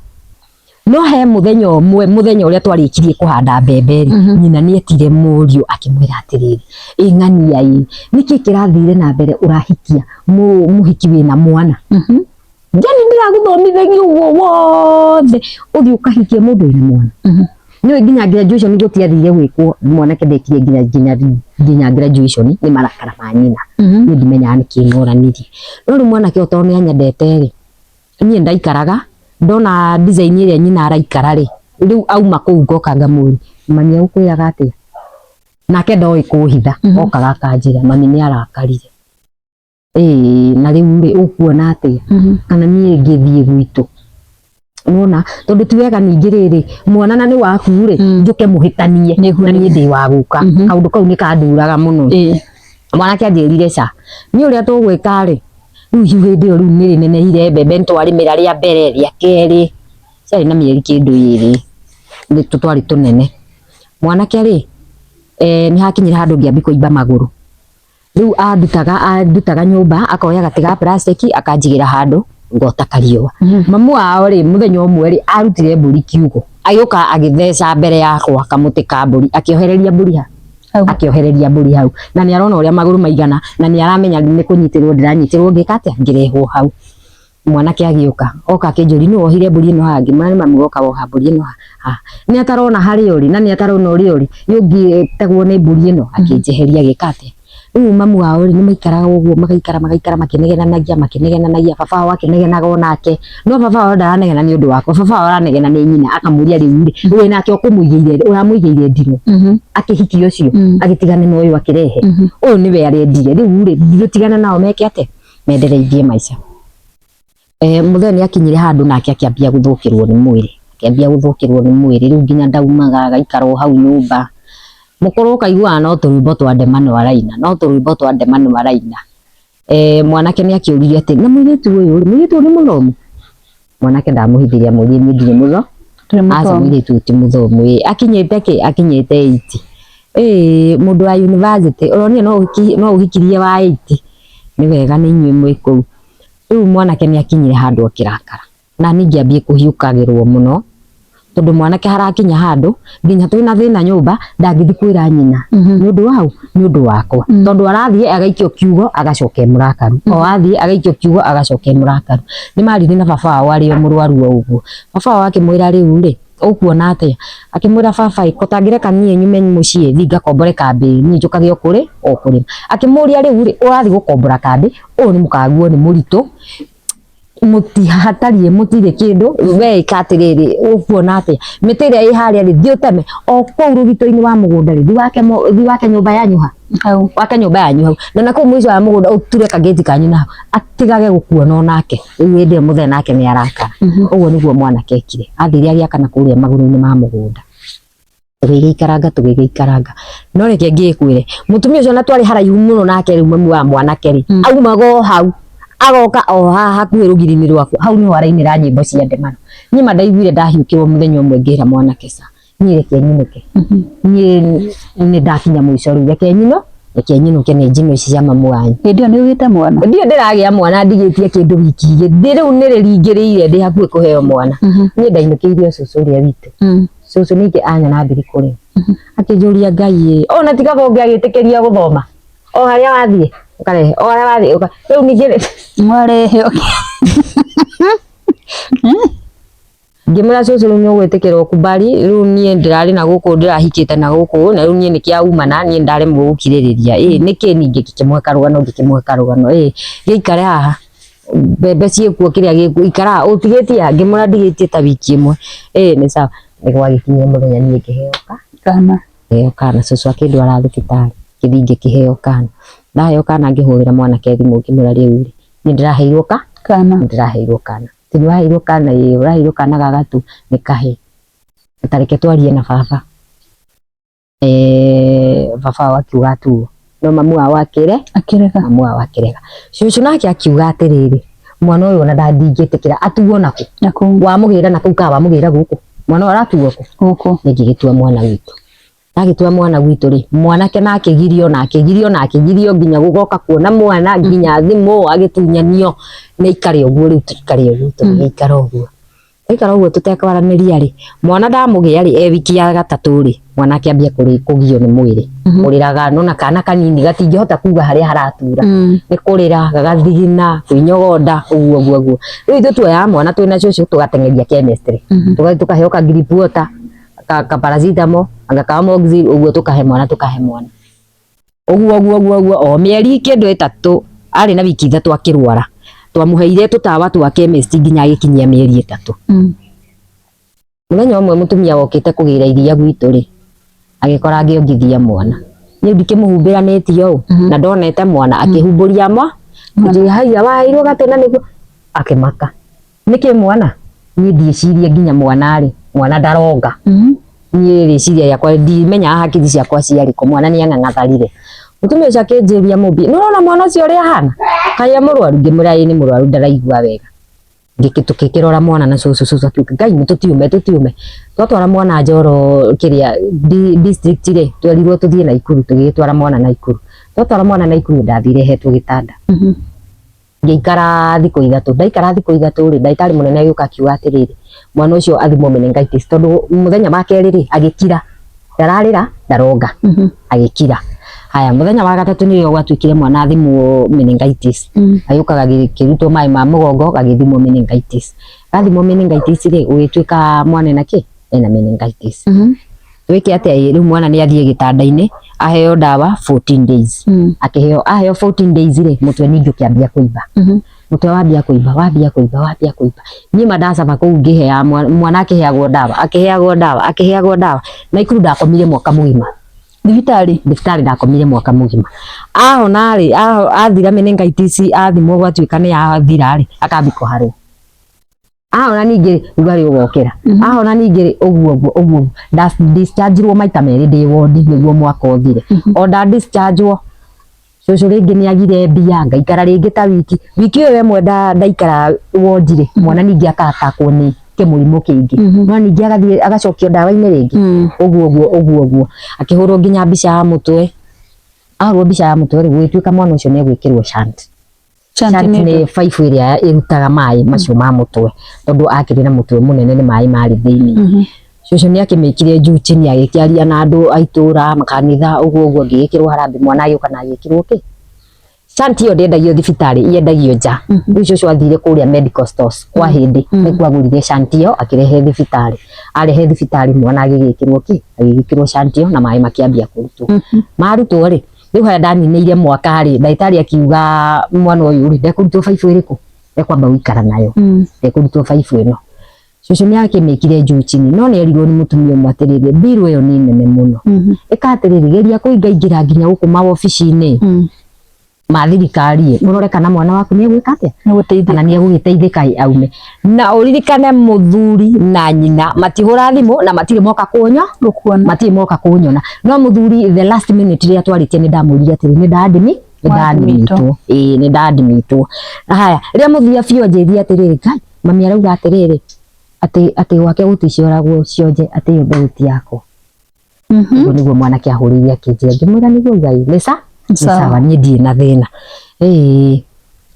No he mũthenya ũmwe mũthenya ũrĩa twarĩkirie kũhanda mbembe rĩ nyina nĩ etire mũriũ akĩmwĩra atĩrĩrĩ ĩ ng'ania ĩ nĩkĩ kĩrathire na mbere ũrahikia mũhiki wĩna mwana. Yani ndĩragũthomithagia ũguo wothe ũthiĩ ũkahikie mũndũ wĩna mwana. Nĩũĩ nginya graduation gũtiathire gwĩkwo mwanake ndekire nginya graduation nĩ marakara ma nyina. Niĩ ndimenyaga nĩkĩ ng'oranirie. No rĩu mwanake ũyũ tondũ nĩ anyendete rĩ niĩ ndaikaraga ndona design ĩrĩa nyina araikara rĩ rĩu auma kũu ngoka ngamũria mami egũkwĩraga atĩa? Nake ndoĩ kũhitha okaga akanjĩra mami nĩ arakarire. Ĩĩ na rĩu rĩ ũkuona atĩa? Kana niĩ ngĩthiĩ gwitũ? Nĩwona tondũ ti wega ningĩ rĩrĩ mwana na nĩ waku rĩ njũke mũhĩtanie na niĩ ndĩ wa gũka. Kaũndũ kau nĩ kanduraga mũno. Mwanake anjĩrire ca niĩ ũrĩa tũgwĩka rĩ rĩu hiũ hĩndĩ ĩyo rĩu nĩ rĩnenehire mbembe nĩ twarĩmĩra rĩa mbere rĩa kerĩ ciarĩ na mĩeri kĩndũ ĩrĩ nĩ twarĩ tũnene. Mwanake rĩ nĩ hakinyire handũ ngĩambia kũimba magũrũ. Rĩu andutaga nyũmba akoya gatĩ ga plastic akanjigĩra handũ ngota kariũa. Mamu wao rĩ mũthenya ũmwe rĩ arutire mbũri kiugũ agĩũka agĩtheca mbere yakwa kamũtĩ ka mbũri akĩohereria mbũri ha akĩohereria mbũri hau na nĩ arona ũrĩa magũrũ maigana na nĩ aramenya nĩ kũnyitĩrwo ndĩranyitĩrwo ngĩka atĩa ngĩrehwo hau. Mwanake agĩũka oka akĩnjũria nũ wohire mbũri ĩno haha, ngĩmwĩra nĩ mami woka woha mbũri ĩno haha, nĩ atarona harĩa ũrĩ na nĩ atarona ũrĩa ũrĩ, nĩ ũngĩtegwo nĩ mbũri ĩno. Akĩnjeheria agĩka atĩa. Rĩu mamu wao rĩ nĩ maikaraga ũguo, magaikara magaikara makĩnegenanagia makĩnegenanagia, baba wao akĩnegenaga onake, no baba wao ndaranegena nĩ ũndũ wakwa, baba wao aranegena nĩ nyina, akamũria rĩu rĩ, we nake ũkũmũigĩire, ũramũigĩire ndirũ akĩhikia ũcio, agĩtigana na ũyũ akĩrehe ũyũ nĩwe arendire, rĩu rĩ ndirũtigana nao meke atĩa, mendereithie maica. Mũthee nĩ akinyire handũ nake akĩambia gũthũkĩrwo nĩ mwĩrĩ, akĩambia gũthũkĩrwo nĩ mwĩrĩ, rĩu nginya ndaumaga agaikara o hau nyũmba, mũkũrũ ũkaiguaga no tũrwĩmbo twa ndemano araina, no tũrwĩmbo twa ndemano araina. Mwanake nĩ akĩũririe atĩ na mũirĩtu ũyũ rĩ, mũirĩtu ũyũ nĩ mũthomu? Mwanake ndamũhithĩria amwĩrire niĩ ndirĩ mũthomu, aca mũirĩtu ũyũ ti mũthomu ĩ, akinyĩte kĩ? Akinyĩte 8. Ĩ mũndũ wa university ũronire no ũhikirie wa 8? Nĩ wega nĩ inyuĩ mwĩ kũu. Rĩu mwanake nĩ akinyire handũ akĩrakara, na niĩ ngĩambia kũhiũkagĩrwo mũno, tondũ mwanake harakinya handũ nginya twĩna thĩna nyũmba ndangĩthiĩ kwĩra nyina nĩ ũndũ waũ, nĩ ũndũ wakwa, tondũ arathiĩ agaikio kiugo agacoka e mũrakaru, o athiĩ agaikio kiugo agacoka e mũrakaru. Nĩ maririe na baba wao arĩ o mũrwaru o ũguo, baba wao akĩmwĩra rĩu rĩ ũkuona atĩa, akĩmwĩra baba ĩ ko tangĩreka niĩ nyume mũciĩ thiĩ ngakombore kambĩ niĩ njũkage o kũrĩ o kũrĩma. Akĩmũria rĩu rĩ ũrathiĩ gũkombora kambĩ ũyũ nĩ mũkaguo nĩ mũritũ, mũtihatariĩ mũtirĩ kĩndũ, we ĩka atĩrĩrĩ ũkuona atĩa, mĩtĩ ĩrĩa ĩ harĩa rĩ thiĩ ũteme o kũu rũgito-inĩ wa mũgũnda rĩ, thiĩ wake nyũmba yanyu ha, wake nyũmba yanyu hau, na nakũu mũico wa mũgũnda ũture kagĩti kanyu na hau, atigage gũkuona onake. Rĩu hĩndĩ ĩyo mũthee nake nĩ arakara. Ũguo nĩguo mwanake ekire, athire agĩaka na kũrĩa magũrũ-inĩ ma mũgũnda. Tũgĩgĩikaranga tũgĩgĩikaranga, no reke ngĩkwĩre mũtumia ũcio na twarĩ haraihu mũno nake rĩu mami wa mwanake rĩ, aumaga o hau agoka o haha hakuhĩ rũgiri-inĩ rwaku, hau niho arainĩra nyĩmbo cia ndemano. Niĩ ma ndaiguire ndahiũkĩrwo mũthenya ũmwe ngĩra mwanake ca, niĩ reke nyinũke, niĩ nĩ ndakinya mũico rĩu, reke nyino reke nyinũke nĩ njino ici cia mamu wanyu. Hĩndĩ ĩyo nĩ ũgĩte mwana? Ndirĩ ndĩragĩa mwana ndigĩtie kĩndũ wiki igĩrĩ, ndĩ rĩu nĩ rĩringĩrĩire ndĩ hakuhĩ kũheo mwana. Niĩ ndainũkĩirio cũcũ ũrĩa witũ. Cũcũ ningĩ anyona mbirikũ rĩ, akĩnjũria Ngai ĩ, ona ti kaba ũngĩagĩtĩkĩria gũthoma, o harĩa wathiĩ ũkarehe, o harĩa wathiĩ ũka, rĩu ningĩ rĩ, Mwarehe ngĩmwĩra cũcũ rĩu nĩ ũgwĩtĩkĩra ũkubali, rĩu niĩ ndĩrarĩ na gũkũ ndĩrahikĩte na gũkũ, na rĩu niĩ nĩkĩauma na niĩ ndaremwo gũkirĩrĩria, ĩ nĩkĩ ningĩ ngĩkĩmũhe karũgano ngĩkĩmũhe karũgano, ĩ gĩikare haha mbembe ciĩkuo kĩrĩa gĩkuo, ikara haha ũtigĩtie ha, ngĩmwĩra ndigĩtie ta wiki ĩmwe, ĩ nĩ sawa. Nĩ gwagĩkinyire mũthenya niĩ ngĩheo ka kana, ngĩheo kana, cũcũ akĩndwara thibitarĩ, ngĩthiĩ ngĩkĩheo kana, ndaheo kana ngĩhũrĩra mwanake thimũ ngĩmwĩra rĩu rĩ, niĩ ndĩraheirwo ka kana, nĩ ndĩraheirwo kana, ti nĩ waheirwo kana ĩ, ũraheirwo kana ga gatũ, nĩ kahĩĩ, ta reke twarie na baba. Baba wao akiuga atuo, no mamu wao akĩre, akĩrega, mamu wao akĩrega. Cũcũ nake akiuga atĩrĩrĩ, mwana ũyũ ona ndingĩtĩkĩra atuo nakũ, wamũgĩra nakũu kana wamũgĩra gũkũ, mwana ũyũ aratuo kũ? Gũkũ. Niĩ ngĩgĩtua mwana witũ, ndagĩtua mwana gwitũ rĩ, mwanake na akĩgirio na akĩgirio na akĩgirio nginya gũgoka kuona mwana nginya thimũ agĩtunyanio, nĩ aikare ũguo rĩu tũikare ũguo, tũgĩgĩikara ũguo. Twaikara ũguo tũtekwaranĩria rĩ, mwana ndamũgĩa rĩ, e wiki ya gatatũ rĩ, mwana akĩambia kũgio nĩ mwĩrĩ, kũrĩraga, nona kana kanini gatingĩhota kuga harĩa haratura, nĩ kũrĩra, gagathigina, kwĩnyogonda, ũguo ũguo ũguo. Rĩu ithuĩ tuoyaga mwana twĩna cũcũ tũgateng'eria chemistry, tũgathiĩ tũkaheo ka grip water, ka paracetamol, anga ka amoxil, ũguo tũkahe mwana tũkahe mwana. Ũguo ũguo ũguo ũguo o mĩeri kĩndũ ĩtatũ, arĩ na wiki ithatũ akĩrwara. Twamũheire tũtawa twa chemist nginya agĩkinyia mĩeri ĩtatũ. Mũthenya ũmwe mũtumia wokĩte kũgĩra iria gwitũ rĩ, agĩkora ngĩongithia mwana. Niĩ ndikĩmũhumbĩranĩtie ũũ, na ndonete mwana, akĩhumbũria mwa, akĩnjĩra haiya waheirwo gatũ na nĩguo, akĩmaka. Nĩkĩ mwana? Niĩ ndiĩcirie nginya mwana rĩ, mwana ndaronga. Niĩ rĩciria rĩakwa ndimenyaga hakiri ciakwa ciarĩ kũ, mwana nĩ ang'ang'atharire. Mũtumia ũcio akĩnjĩria Mũmbi, nĩ ũrona mwana ũcio ũrĩa ahana? Kaĩ e mũrwaru? Ngĩmwĩra ĩĩ nĩ mũrwaru ndaraigua wega. Tũgĩkĩrora mwana na cũcũ, cũcũ akiuga Ngai nĩ tũtiume tũtiume. Twatwara mwana Njoro kĩrĩa district rĩ, twerirwo tũthiĩ Naikuru, tũgĩgĩtwara mwana Naikuru. Twatwara mwana Naikuru ndathire hetwo gĩtanda. Ngĩikara thikũ ithatũ, ndaikara thikũ ithatũ rĩ, ndagĩtarĩ mũnene agĩũka akiuga atĩrĩrĩ, mwana ũcio athimwo meningitis tondũ mũthenya wa kerĩ rĩ, agĩkira, ndararĩra, ndaronga, agĩkira. Haya, muthenya wa gatatu nĩrĩo gwatuĩkire mwana athimwo meningitis. Agĩũka gagĩkĩrutwo maĩ ma mũgongo gagĩthimwo meningitis. Gathimwo meningitis rĩ, gũgĩtuĩka mwana ena kĩ? Ena meningitis. Twĩke atĩa? Ĩ, rĩu mwana nĩ athiĩ gĩtanda-inĩ aheo ndawa 14 days. Akĩheo, aheo 14 days rĩ, mũtwe ningĩ ũkĩambia kũimba. Mũtwe wambia kũimba, wambia kũimba, wambia kũimba. Niĩ ma ndacaba kũu ngĩhea mwana akĩheagwo ndawa, akĩheagwo ndawa, akĩheagwo ndawa. Naikuru ndakomire mwaka mũgima. Thibitarĩ? Thibitarĩ ndakomire mwaka mũgima. Ahona rĩ, athira meningitis, athimwo gwatuĩka nĩ yathira rĩ, akambia kũharwo. Ahona ningĩ rugarĩ ũgokĩra. Ahona ningĩ rĩ, ũguo ũguo ũguo. Nda discharge-irwo maita merĩ ndĩ wondi nĩguo mwaka ũthire. O nda discharge-wo, cũcũ rĩngĩ nĩ agire mbia, ngaikara rĩngĩ ta wiki. Wiki ĩyo ĩmwe ndaikara wondi rĩ, mwana ningĩ aka-attack-wo nĩ kĩmũrimũ kĩngĩ. No ningĩ agathiĩ agacokio ndawa-inĩ rĩngĩ. Ũguo ũguo ũguo ũguo. Akĩhũrwo nginya mbica ya mũtwe. Ahũrwo mbica ya mũtwe rĩ, gũgĩtuĩka mwana ũcio nĩ egwĩkĩrwo shunt. Shunt nĩ baibũ ĩrĩa ĩrutaga maĩ macio ma mũtwe, tondũ akĩrĩ na mũtwe mũnene nĩ maĩ marĩ thĩinĩ. Cũcũ nĩ akĩmĩkire juu chini, agĩkĩaria na andũ a itũra, makanitha, ũguo ũguo, ngĩgĩkĩrwo harambee, mwana agĩũka na agĩkĩrwo kĩ? Shunt ĩyo ndĩendagio thibitarĩ, yendagio nja. Rĩu cũcũ athire kũrĩa medical stores kwa hĩndĩ, nĩkuo agũrire shunt ĩyo akĩrehe thibitarĩ. Arehe thibitarĩ mwana agĩgĩkĩrwo kĩ? Agĩgĩkĩrwo shunt ĩyo na maĩ makĩambia kũrutwo. Marutwo rĩ, rĩu harĩa ndaninĩire mwaka rĩ, ndagĩtarĩ akiuga mwana ũyũ rĩ, ndekũrutwo baibũ ĩrĩkũ? Ekwamba gũikara nayo. Ndekũrutwo baibũ ĩno. Cũcũ nĩ akĩmĩkire juu chini, no nĩ erirwo nĩ mũtumia ũmwe atĩrĩrĩ, mbiru ĩyo nĩ nene mũno. Ĩka atĩrĩrĩ, geria kũingaingĩra nginya gũkũ mawobici-inĩ ma thirikari, ũrore kana mwana waku nĩ egwĩka atĩa, kana nĩ egũgĩteithĩka aume. Na ũririkane mũthuri na nyina matihũra thimũ na matirĩ moka kũnyo, matirĩ moka kũnyona. No mũthuri the last minute rĩrĩa twarĩtie nĩ ndamwĩrire atĩrĩ, nĩ ndandimi nĩ ndadimitwo. Ĩĩ, nĩ ndadimitwo. Haya, rĩrĩa mũthuri biũ anjĩrire atĩrĩrĩ, Ngai, mami arauga atĩrĩrĩ, atĩ atĩ gwake gũticoragwo cionje, atĩ ĩyo mbegũ ti yakwa. Ũguo nĩguo mwanake ahũrĩire akĩnjĩra, ngĩmwĩra nĩguo Ngai, nĩ sa nĩ sawa, niĩ ndirĩ na thĩna. Ĩĩ,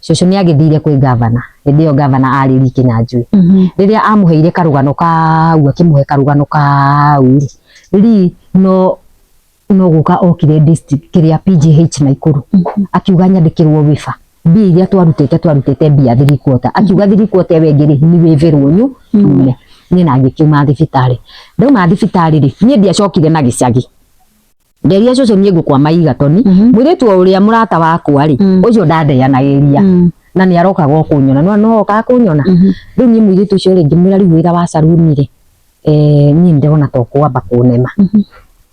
cũcũ nĩ agĩthire kwĩ gavana, hĩndĩ ĩyo gavana arĩ Lee Kinyanjui. Rĩrĩa amũheire karũgano kau, akĩmũhe karũgano kau rĩ, Lee no no gũka okire district kĩrĩa PGH Naikuru, akiuga nyandĩkĩrwo wĩba mbia iria twarutĩte, twarutĩte mbia 3/4, akiuga 3/4 ĩyo ĩngĩ rĩ nĩ wĩvĩrwo nyu yume. Niĩ na ngĩkiuma thibitarĩ, ndauma thibitarĩ rĩ, niĩ ndiacokire na gĩcagi, nderia cũcũ niĩ ngũkwama Igatoni, mũirĩtu o ũrĩa mũrata wakwa rĩ, ũcio ndandeanagĩria na nĩ arokaga o kũnyona, no no okaga kũnyona. Rĩu niĩ mũirĩtu ũcio rĩ, ngĩmwĩra rĩu wĩra wa saruni rĩ, niĩ ndĩrona ta ũkwamba kũnema,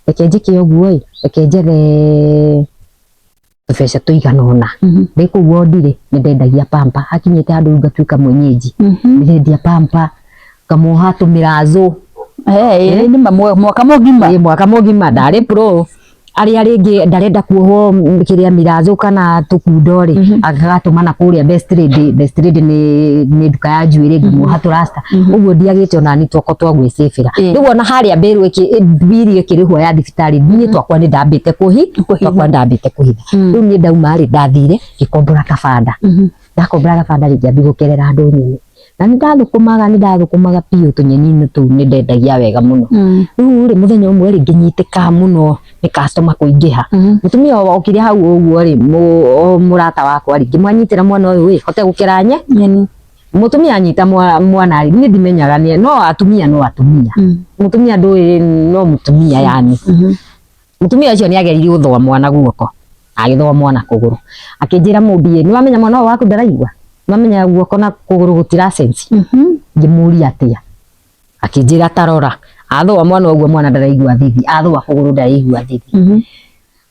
reke njĩke ũguo ĩ, reke njethe tũbeca tũigana ũna. Ndĩ kũu wondi rĩ, nĩ ndendagia pamper, hakinyĩte handũ ngatuĩka mwenyeji, ndĩrendia pamper, ngamuoha tũmĩrazũ. Nĩ mwaka mũgima. Ĩ, mwaka mũgima ndarĩ pro. Arĩa rĩngĩ ndarenda kuohwo kĩrĩa mĩrazũ kana tũkundo rĩ, agatũma na kũrĩa Best Lady. Best Lady nĩ nduka ya njuĩrĩ, ngamuoha tũrasta. Ũguo ndiagĩte ona ni twakwa twa gwĩcĩbĩra. Rĩu ona harĩa mbĩrũ mbiri ĩkĩrĩhwo ya thibitarĩ, niĩ twakwa nĩ ndambĩte twakwa ndambĩte kũhitha. Rĩu niĩ ndauma rĩ, ndathire ngĩkombora kabanda. Ndakombora kabanda rĩ, ngĩambia gũkerera andũ nyeni. Na nĩ ndathũkũmaga biũ tũnyeni-inĩ tũu, nĩ ndendagia wega mũno. Rĩu rĩ, mũthenya ũmwe rĩ, ngĩnyitĩka mũno nĩ customer kũingĩha. Mũtumia okire hau ũguo rĩ, mũrata wakwa rĩ, ngĩmwanyitĩra mwana ũyũ ĩ, hote gũkera nyeni. Mũtumia anyita mwana rĩ, niĩ ndimenyaga nĩ no atumia no atumia. Mũtumia ndũĩ no mũtumia yani. Mũtumia ũcio nĩ ageririe gũthũa mwana guoko, agĩthũa mwana kũgũrũ. Akĩnjĩra mũmbi, nĩ wamenya mwana ũyũ waku ndaraigua? Nĩ wamenya guoko na kũgũrũ gũtira sense? Ngĩmũria atĩa? Akĩnjĩra tarora. Athũa mwana ũguo mwana ndaraigua thithi, athũa kũgũrũ ndaraigua thithi.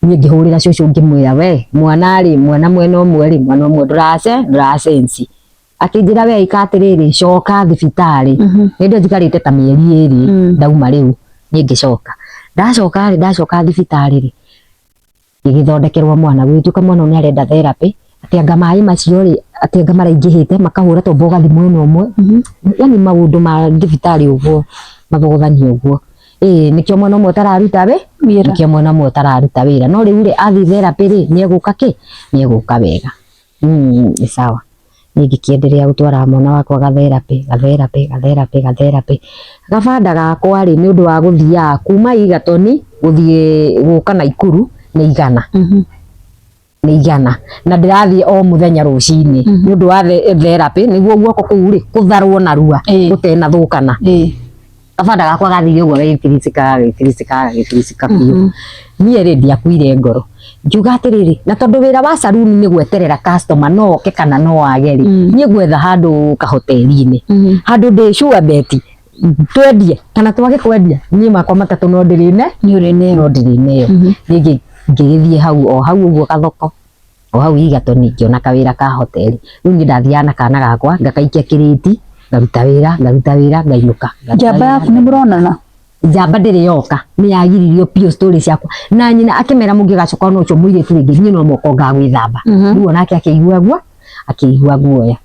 Niĩ ngĩhũrĩra cũcũ ngĩmwĩra we mwana rĩ, mwana mwena ũmwe rĩ, mwana ũmwe ndũracenci. Akĩnjĩra we ĩka atĩrĩrĩ, coka thibitarĩ. Hĩndĩ ĩyo njikarĩte ta mĩeri 2 ndauma rĩu niĩ ngĩcoka. Ndacoka rĩ, ndacoka thibitarĩ rĩ, ngĩgĩthondekerwo mwana, gũgĩtuĩka mwana ũyũ nĩ arenda therapy, atĩ anga maĩ macio rĩ, atĩ anga maraingĩhĩte makahũra tombo ũgathiĩ mwena ũmwe. Yani maũndũ ma thibitarĩ ũguo, mathogothani ũguo. Ĩĩ, nĩkĩo mwena ũmwe ũtararuta wĩ Wĩra. Nĩkĩo mwena ũmwe ũtararuta wĩra. No rĩu rĩ, athiĩ therapy rĩ, nĩ egũka kĩ? Nĩ egũka wega. Nĩ sawa. Niĩ ngĩkĩenderea gũtwara mwana wakwa gatherapy, gatherapy, gatherapy, gatherapy. Gabanda gakwa rĩ, nĩ ũndũ wa gũthiaga kuma Igatoni gũthiĩ gũka Naikuru, Nĩ 100. Nĩ 100 na ndĩrathiĩ o mũthenya rũcinĩ nĩ ũndũ wa therapy, nĩguo guoko kũu rĩ kũtharwo narua gũtenathũkana. Kabanda gakwa gathire ũguo gagĩtiricika, gagĩtiricika, gagĩtiricika biũ. Niĩ rĩ, ndiakuire ngoro, ngiuga atĩrĩrĩ, na tondũ wĩra wa saruni nĩ gweterera customer, no oke kana no age rĩ, niĩ ngwetha handũ kahoteri-inĩ, handũ ndĩ sure bet twendie kana twage kwendia, niĩ makwa matatũ no ndĩrĩ ne Nĩ ũrĩ neo. No ndĩrĩ neo. Niĩ ngĩgĩthiĩ hau o hau ũguo gathoko o hau Egerton, ngĩona kawĩra ka hoteli. Rĩu niĩ ndathiaga na kana gakwa, ngakaikia kĩrĩti, ngaruta wĩra, ngaruta wĩra, ngainũka, ngaruta Njamba wĩra. Yaku nĩ mũronana? Njamba ndĩrĩ yoka, nĩ yagiririo biũ story ciakwa na nyina akĩmera, mũngĩgacoka ona ũcio mũirĩtu rĩngĩ, niĩ no moko ngagwĩthamba. Rĩu onake akĩigua guo, akĩigua guoya.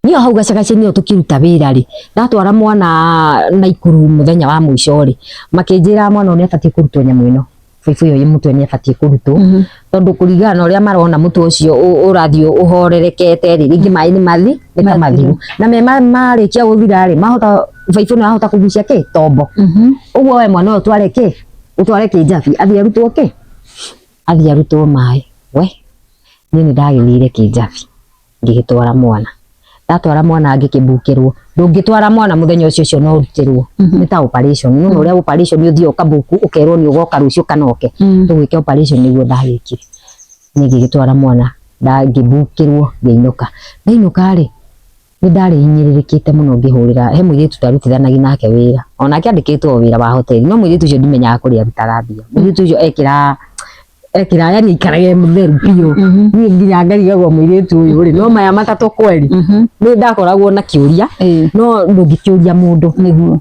Niĩ o hau gacagaca-inĩ o tũkĩruta wĩra rĩ, ndatwara mwana Naikuru mũthenya wa mũico rĩ, makĩnjĩra mwana ũyũ nĩ abatiĩ kũrutwo nyamũ ĩno, baibũ ĩyo ĩ mũtwe nĩ abatiĩ kũrutwo, tondũ kũringana na ũrĩa marona mũtwe ũcio ũrathiĩ ũhorerekete rĩ, rĩngĩ maĩ nĩ mathi nĩ ta mathiru, na me marĩkia gũthira rĩ, mahota baibũ ĩno yahota kũgucia kĩ tombo. Ũguo we mwana ũyũ ũtware kĩ, ũtware kĩnjabi, athiĩ arutwo kĩ, athiĩ arutwo maĩ. We niĩ nĩ ndagĩthire kĩnjabi, ngĩgĩtwara mwana. Ndatwara mwana ngĩkĩbukĩrwo. Ndũngĩtwara mwana mũthenya ũcio ũcio no ũrutĩrwo, nĩ ta operation. Nĩ ũrĩa operation ũthiĩ ũkabuku, ũkerwo nĩ ũgoka rũciũ kana oke tũgwĩke operation. Nĩguo ndagĩkire. Niĩ ngĩgĩtwara mwana, ngĩbukĩrwo, ngĩinũka. Ndainũka rĩ, nĩ ndarĩ hinyĩrĩrĩkĩte mũno. Ngĩhũrĩra he mũirĩtu twarutithanagia nake wĩra, onake andĩkĩtwo o wĩra wa hoteli, no mũirĩtu ũcio ndimenyaga kũrĩa arutaga mbia. Mũirĩtu ũcio ekĩra ekĩra, yani aikarage mũtheru biũ. Niĩ nginya ngarigagwo mũirĩtu ũyũ rĩ, no maya matatũ kweri? Nĩ ndakoragwo na kĩũria, no ndũngĩkĩũria mũndũ,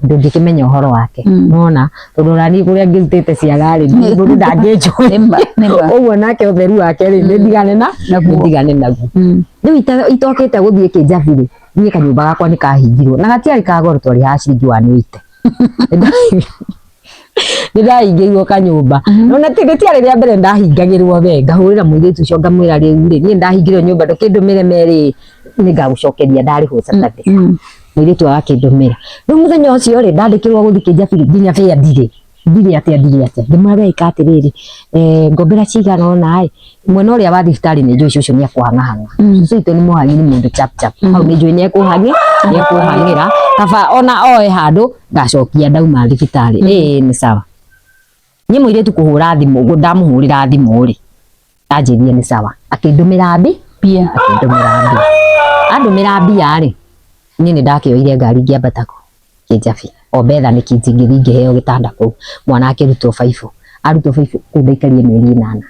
ndũngĩkĩmenya ũhoro wake. Nona tondũ ona niĩ kũrĩa ngĩrutĩte ciaga rĩ, mũndũ ndangĩnjũĩ. Nĩma, nĩma. Ũguo nake ũtheru wake rĩ, nĩ ndigane na Naguo. Nĩ ndigane naguo. Rĩu itokĩte gũthiĩ kĩnjabi rĩ, niĩ kanyũmba gakwa nĩ kahingirwo na gatiarĩ ka goro, twarĩhaga ciringi 180. Nĩ ndahingĩirwo kanyũmba, ona ti rĩtiarĩ rĩa mbere ndahingagĩrwo. We ngahũrĩra mũirĩtu ũcio, ngamwĩra, rĩu rĩ, niĩ ndahingĩrwo nyũmba, ndũkĩndũmĩre merĩ, nĩ ngagũcokeria ndarĩhwo Saturday. Mũirĩtu agakĩndũmĩra. Rĩu mũthenya ũcio rĩ, ndandĩkĩrwo gũthiĩ kĩnjabi rĩ, nginya bĩa ndirĩ, ndirĩ atĩa, ndirĩ atĩa. Ngĩmwĩra, we ĩka atĩrĩrĩ, ngombera cigana ũna ĩ, mwena ũrĩa wa thibitarĩ nĩ njũĩ cũcũ nĩ akũhang'ahang'a. Cũcũ witũ nĩ mũhang'i, nĩ mũndũ chap chap hau, nĩ njũĩ nĩ ekũhang'ĩra, kaba ona oe handũ ngacokia ndauma thibitarĩ. Ĩĩ, nĩ sawa. Niĩ mũirĩtu kũhũra thimũ, ndamũhũrĩra thimũ rĩ, anjĩrire nĩ sawa, akĩndũmĩra mbi Mbia. Akĩndũmĩra mbia. Andũmĩra mbia rĩ, niĩ nĩ ndakĩoire ngari, ngĩambata kũ kĩnjabi o betha nĩ kinji, ngĩthiĩ ngĩheo gĩtanda kũu. Mwana akĩrutwo baibũ, arutwo baibũ kũu ndaikarire mĩeri 8.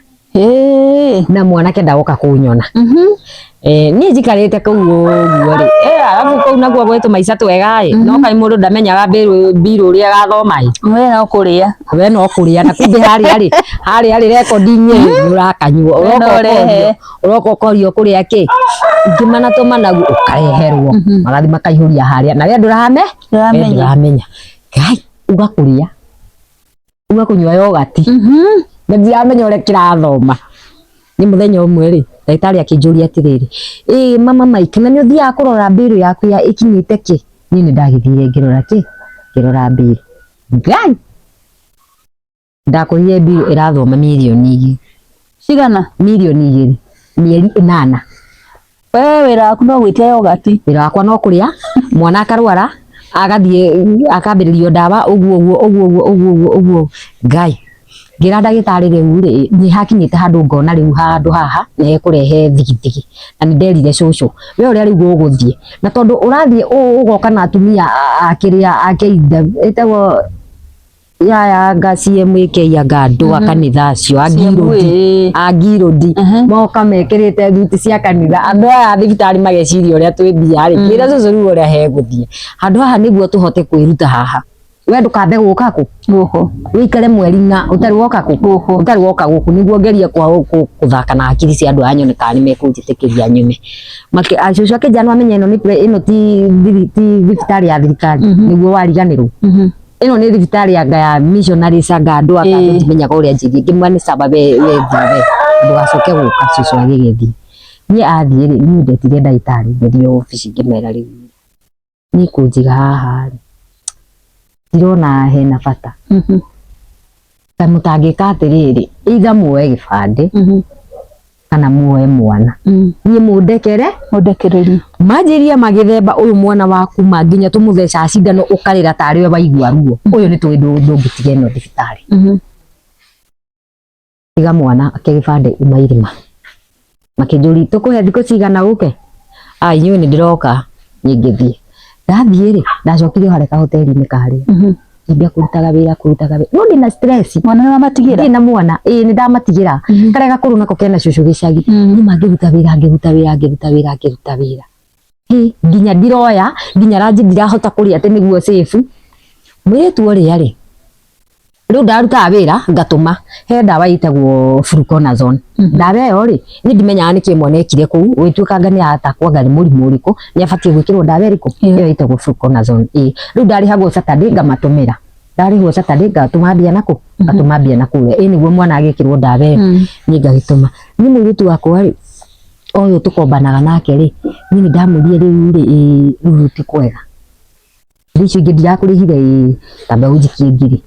Na mwanake ndagoka kũnyona. Niĩ njikarĩte kũu ũguo rĩ, arabu kũu nakuo gwĩ tũmaica twega ĩ, no kaĩ mũndũ ndamenyaga mbirũ ũrĩa agathoma ĩ. We no kũrĩa. We no kũrĩa, na kumbe harĩa rĩ, harĩa rĩ rekondi-inĩ rĩ, nĩ ũrakanyua. We no ũroka ũrehe. ũkorio, ũroka ũkorio kũrĩa kĩ ngima na tũmanagu, ũkareherwo, magathiĩ makaihũria harĩa, na we ndũrame we Ndũramenya. Ndũramenya. Ngai, uga kũrĩa, uga kũnyua yogati, na ndiramenya ũrĩa kĩrathoma. Nĩ mũthenya ũmwe rĩ, ndagĩtarĩ akĩnjũria atĩrĩrĩ, ĩ mama Mike, na nĩ ũthiaga kũrora mbĩrũ yaku ya ĩkinyĩte kĩ? Niĩ nĩ ndagĩthire ngĩrora kĩ, ngĩrora mbĩrũ. Ngai, ndakorire mbirũ ĩrathoma 2 mirioni. Cigana? 2 mirioni, mĩeri 8. We wĩra waku no gwĩtia yogati. Wĩra wakwa no kũrĩa, mwana akarwara, agathiĩ akambĩrĩrio ndawa, ũguo ũguo ũguo ũguo ũguo ũguo ũguo. Ngai, ngĩra ndagĩtarĩ, rĩu rĩ, nĩ hakinyĩte handũ ngona rĩu handũ haha nĩ hekũrehe thigithigi, na nĩ nderire cũcũ, we ũrĩa rĩu ũgũthiĩ, na tondũ ũrathiĩ ũgoka na atumia a kĩrĩa a KW ĩtagwo ya anga CMAK, anga andũ a kanitha acio a ngirũndi, a ngirũndi moka mekĩrĩte thuti cia kanitha, andũ aya a thibitarĩ mageciria ũrĩa twĩ mbia rĩ. Ngĩra cũcũ, rĩu ũrĩa hegũthiĩ handũ haha nĩguo tũhote kwĩruta haha, we ndũkambe gũka kũ Gũkũ. Wĩikare mweri ng'a ũtarĩ woka kũ Gũkũ. Ũtarĩ woka gũkũ, nĩguo ngerie kũthaka na hakiri cia andũ aya, nyone kana nĩ mekũnjĩtĩkĩria nyume. Cũcũ akĩnjĩra, nĩ wamenya ĩno nĩ ĩno ti thibitarĩ ya thirikari, nĩguo wariganĩrwo, ĩno nĩ thibitarĩ anga ya missionaries, anga andũ anga andũ ndimenyaga ũrĩa njĩrie. Ngĩmwĩra, nĩ sawa, we thiĩ, we ndũgacoke gũka. Cũcũ agĩgĩthiĩ. Niĩ athiĩ rĩ, niĩ ndetire ndagĩtarĩ, ngĩthiĩ obici, ngĩmera, rĩu niĩ kũnjiga haha rĩ, ndirona hena bata. Ta mũtangĩka atĩrĩrĩ, either muoe gĩbandĩ kana muoe mwana. Niĩ mũndekere. Mũndekererie. Manjĩria magĩthemba ũyũ mwana waku ma nginya tũmũthecaga cindano ũkarĩra tarĩ we waigua ruo. Ũyũ nĩ tũĩ ndũngĩtiga ĩno thibitarĩ. Tiga mwana ke gĩbandĩ uma irima. Makĩnjũria tũkũhe thikũ cigana ũke? Ah, inyuĩ nĩ ndĩroka niĩ ngĩthiĩ. Ndathiĩ rĩ, ndacokire o harĩa kahoteri-inĩ karĩa. Ngĩambia kũrutaga wĩra kũrutaga wĩra. No ndĩna stress. Mwana nĩ wamatigĩra? Ndirĩ na mwana. Ĩĩ nĩ ndamatigĩra. Karĩa gakũrũ nako kena cũcũ gĩcagi. Nĩma ngĩruta wĩra ngĩruta wĩra ngĩruta wĩra ngĩruta wĩra. Hĩ, nginya ndiroya, nginya ranji ndirahota kũrĩa atĩ nĩguo save. Mũirĩtu ũrĩa rĩ, rĩu ndarutaga wĩra ngatũma he ndawa ĩtagwo fluconazole. Ndawa ĩyo rĩ, niĩ ndimenyaga nĩkĩ mwana ekire kũu, gũgĩtuĩka nĩ atakwo anga nĩ mũrimũ ũrĩkũ, nĩ abatiĩ gwĩkĩrwo ndawa ĩrĩkũ? Ĩyo ĩtagwo fluconazole. Ĩĩ, rĩu ndarĩhagwo Saturday ngamatũmĩra. Ndarĩhwo Saturday ngatũma mbia nakũ? Ngatũma mbia nakũrĩa. Ĩĩ nĩguo mwana agĩkĩrwo ndawa ĩyo, niĩ ngagĩtũma. Niĩ mũirĩtu wakwa rĩ, ũyũ tũkombanaga nake rĩ, niĩ nĩ ndamũririe rĩu rĩ, ĩĩ rĩu ti kwega. Indo icio ingĩ ndirakũrĩhire ĩĩ, tamba ũnjikie ngiri.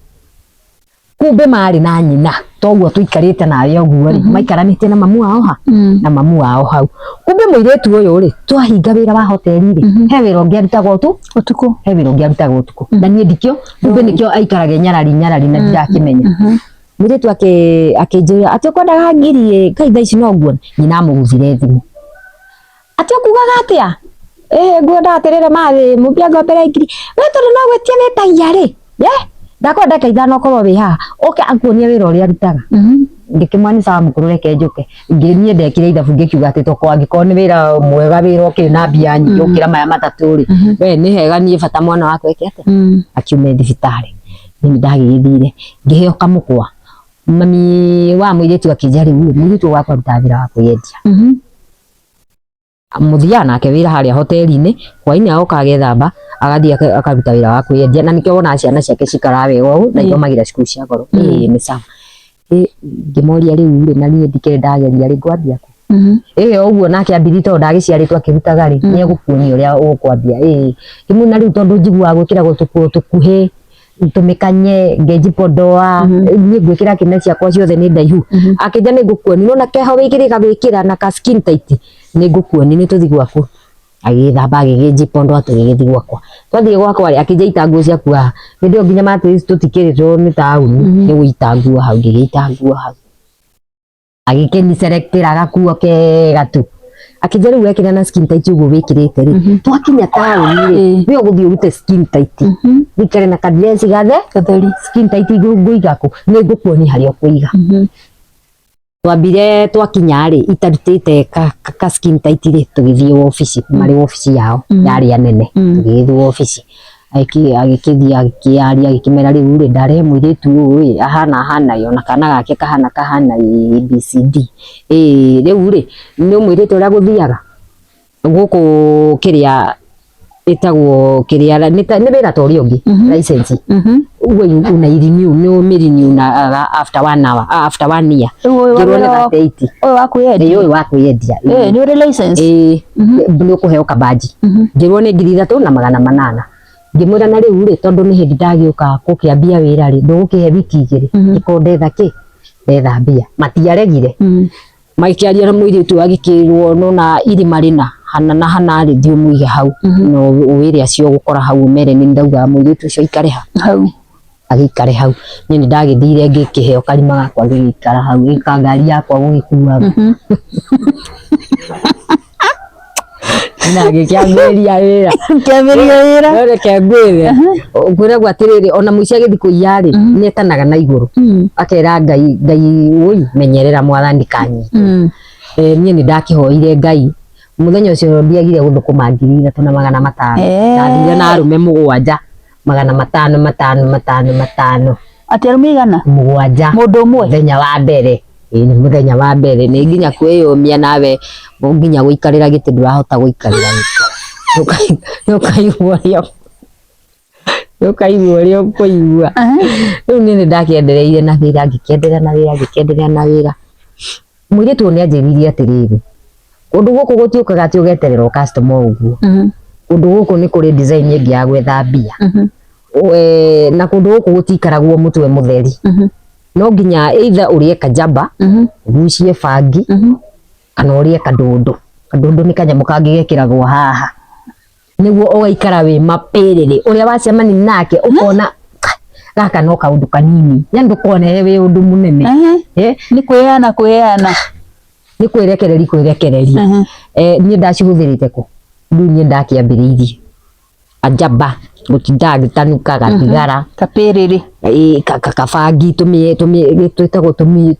Kumbe marĩ na nyina, toguo tũikarĩte nawe ũguo rĩ, maikaranĩtie na mamu wao ha? Na mamu wao hau. Kumbe mũirĩtu ũyũ rĩ, twahinga wĩra wa hoteli rĩ, he wĩra ũngĩ arutaga ũtukũ. He wĩra ũngĩ arutaga ũtukũ. Na niĩ ndikĩo, kumbe nĩkĩo aikaraga nyarari nyarari na ndirakĩmenya. Mũirĩtu akĩnjĩra atĩ ũkwendaga ngiri ĩ, Ngai thaa ici no nguone. Nyina amũguthire thimũ. Atĩ ũkugaga atĩa? Ĩĩ nguona atĩrĩrĩ mathĩ mũmbia ngombere ngiri. We tondũ no gwĩtia wĩtagia rĩ, ye ndakwenda ndagĩka ithano ũkorwo wĩ haha ũke akuonie wĩra ũrĩa arutaga. Ngĩkĩmwĩra nĩ sawa mũkũrũ reke njũke. Niĩ ndekire ithabu ngĩkiuga atĩ toko angĩkorwo nĩ wĩra mwega wĩra ũkĩrĩ na mbia nyingĩ gũkĩra maya matatũ rĩ, we nĩ hega niĩ bata mwana wakwa eke atĩa? Akiume thibitarĩ. Niĩ nĩ ndagĩgĩthire ngĩheo kamũkwa. Mami wa mũirĩtu akĩnjĩra rĩu rĩ, mũirĩtu ũyũ wakwa arutaga wĩra wa kwĩyendia. Mũthiaga nake wĩra harĩa hoteli-inĩ, hwainĩ agoka agethamba, agathiĩ akaruta wĩra wa kwĩyendia na nĩkĩo wonaga ciana ciake cikaraga wega ũũ na ithomagĩra cukuru cia goro. Ĩĩ nĩ sawa. Ngĩmoria rĩu rĩ, na niĩ ndikĩrĩ ndageria rĩ, ngwambia kũ? Ĩĩ o ũguo nake ambirie tondũ ndagĩciarĩtwo akĩrutaga rĩ, nĩ egũkuonia ũrĩa ũkwambia. Ĩĩ ngĩmwĩra rĩu tondũ njiguaga gwĩkĩragwo tũkuo tũkuhĩ, tũmĩkanye, ngejipodoa, niĩ ngwĩkĩra kĩna ciakwa ciothe nĩ ndaihu. Akĩnja nĩ ngũkuonia, nĩwona keho wĩkĩrĩga gwĩkĩra na ka skin tight, nĩ ngũkuonia nĩ tũthiĩ gwaku. Agĩgĩthamba agĩkĩnjipondoa tũgĩgĩthiĩ gwakwa. Twathiĩ gwakwa rĩ, akĩnja ita nguo ciaku haha. Hĩndĩ ĩyo nginya mattress tũtikĩrĩ tondũ nĩ taũni, nĩ gũita nguo hau, ngĩgĩita nguo hau. Agĩkĩni selectĩra gakuo kega tu. Akĩnjĩra rĩu wekĩra na skin tight ũguo wĩkĩrĩte rĩ, twakinya taũni rĩ, we ũgũthiĩ ũrute skin tight. Wĩikare na ka dress gathe, Gatheri. skin tight ngũiga kũ? Nĩ ngũkuonia harĩa ũkũiga. Twambire twakinya rĩ, itarutĩte ka skin tight rĩ, tũgĩthiĩ wabici, marĩ wabici yao yarĩ anene, tũgĩgĩthiĩ wabici. Agĩkĩthiĩ agĩkĩaria agĩkĩmera rĩu rĩ, ndarehe mũirĩtu ũyũ ĩ, ahana ahana ĩ, ona kana gake kahana kahana ĩ, ABCD. Ĩ, rĩu rĩ, nĩ ũmwĩrĩte ũrĩa gũthiaga? Gũkũ kĩrĩa ĩtagwo kĩrĩa nĩ wĩra ta ũrĩa ũngĩ, license. Ũguo una renew, nĩ ũmĩ renew na after 1 hour, after 1 year. Ngĩrwo nĩ 38. Ũyũ wa kwĩyendia? Ĩĩ ũyũ wa kwĩyendia. Ĩĩ nĩ ũrĩ license? Ĩĩ, nĩ ũkũheo kabanji. Ngĩrwo nĩ 3800. Ngĩmwĩra na rĩu rĩ, tondũ nĩ hĩndĩ ndagĩũka gũkĩambia wĩra rĩ, ndũgũkĩhe wiki igĩrĩ, ngĩkorwo ndetha kĩ? Ndetha mbia. Matiaregire. Magĩkĩaria na mũirĩtu agĩkĩrwo nona irima rĩna hana na hana rĩ, thiĩ ũmũige hau. Na ũwĩre acio ũgũkora hau ũmere nĩ ndauga mũirĩtu ũcio aikare ha. Hau. Agĩikare hau. Niĩ nĩ ndagĩthire ngĩkĩheo karima gakwa ngĩgĩikara hau, gĩka ngari yakwa gũgĩkuaga. Na ngĩkĩambĩrĩria wĩra. Ngĩambĩrĩria wĩra. No reke ngwĩre, ngwĩragwo atĩrĩrĩ, ona mũici agĩthiĩ kũiya rĩ, nĩ etanaga na igũrũ. Akera Ngai, Ngai wũi, menyerera mwathani ndikanyitwo. Niĩ nĩ ndakĩhoire Ngai. Mũthenya ũcio ndiagire gũthũkũma 3500. Ndathire na arũme 7, 500, 500, 500, 500. Atĩ arũme igana? 7. Mũndũ ũmwe? Mũthenya wa mbere. Ĩĩ nĩ mũthenya wa mbere, nĩ nginya kwĩyũmia nawe nginya gũikarĩra gĩtĩ ndũrahota gũikarĩra gĩtĩ. Nĩ ũkaigua ũrĩa ũkũigua. Rĩu niĩ nĩ ndakĩendereire na wĩra, ngĩkĩenderea na wĩra, ngĩkĩenderea na wĩra. Mũirĩtu ũyũ nĩ anjĩrire atĩrĩrĩ, kũndũ gũkũ gũtiũkaga atĩ ũgeterera o customer ũguo. Kũndũ gũkũ nĩ kũrĩ design ĩngĩ ya gwetha mbia. Na kũndũ gũkũ gũtiikaragwo mũtwe mũtheri. No nginya either ũrĩe kajamba, ũgucie bangi, kana ũrĩe kandũndũ. Kandũndũ nĩ kanyamũ kangĩ gekĩragwo haha nĩguo ũgaikara wĩ mapĩrĩrĩ ũrĩa wacemania nake ũkona gaka no kaũndũ kanini, yani ndũkone wĩ ũndũ mũnene. Nĩ kwĩyana kwĩyana. Nĩ kwĩrekereria kwĩrekereria. Niĩ ndacihũthĩrĩte kũ rĩu niĩ ndakĩambĩrĩirie ajaba gũtinda ngĩtanuka gathigara kapĩrĩrĩ kabangi twĩtagwo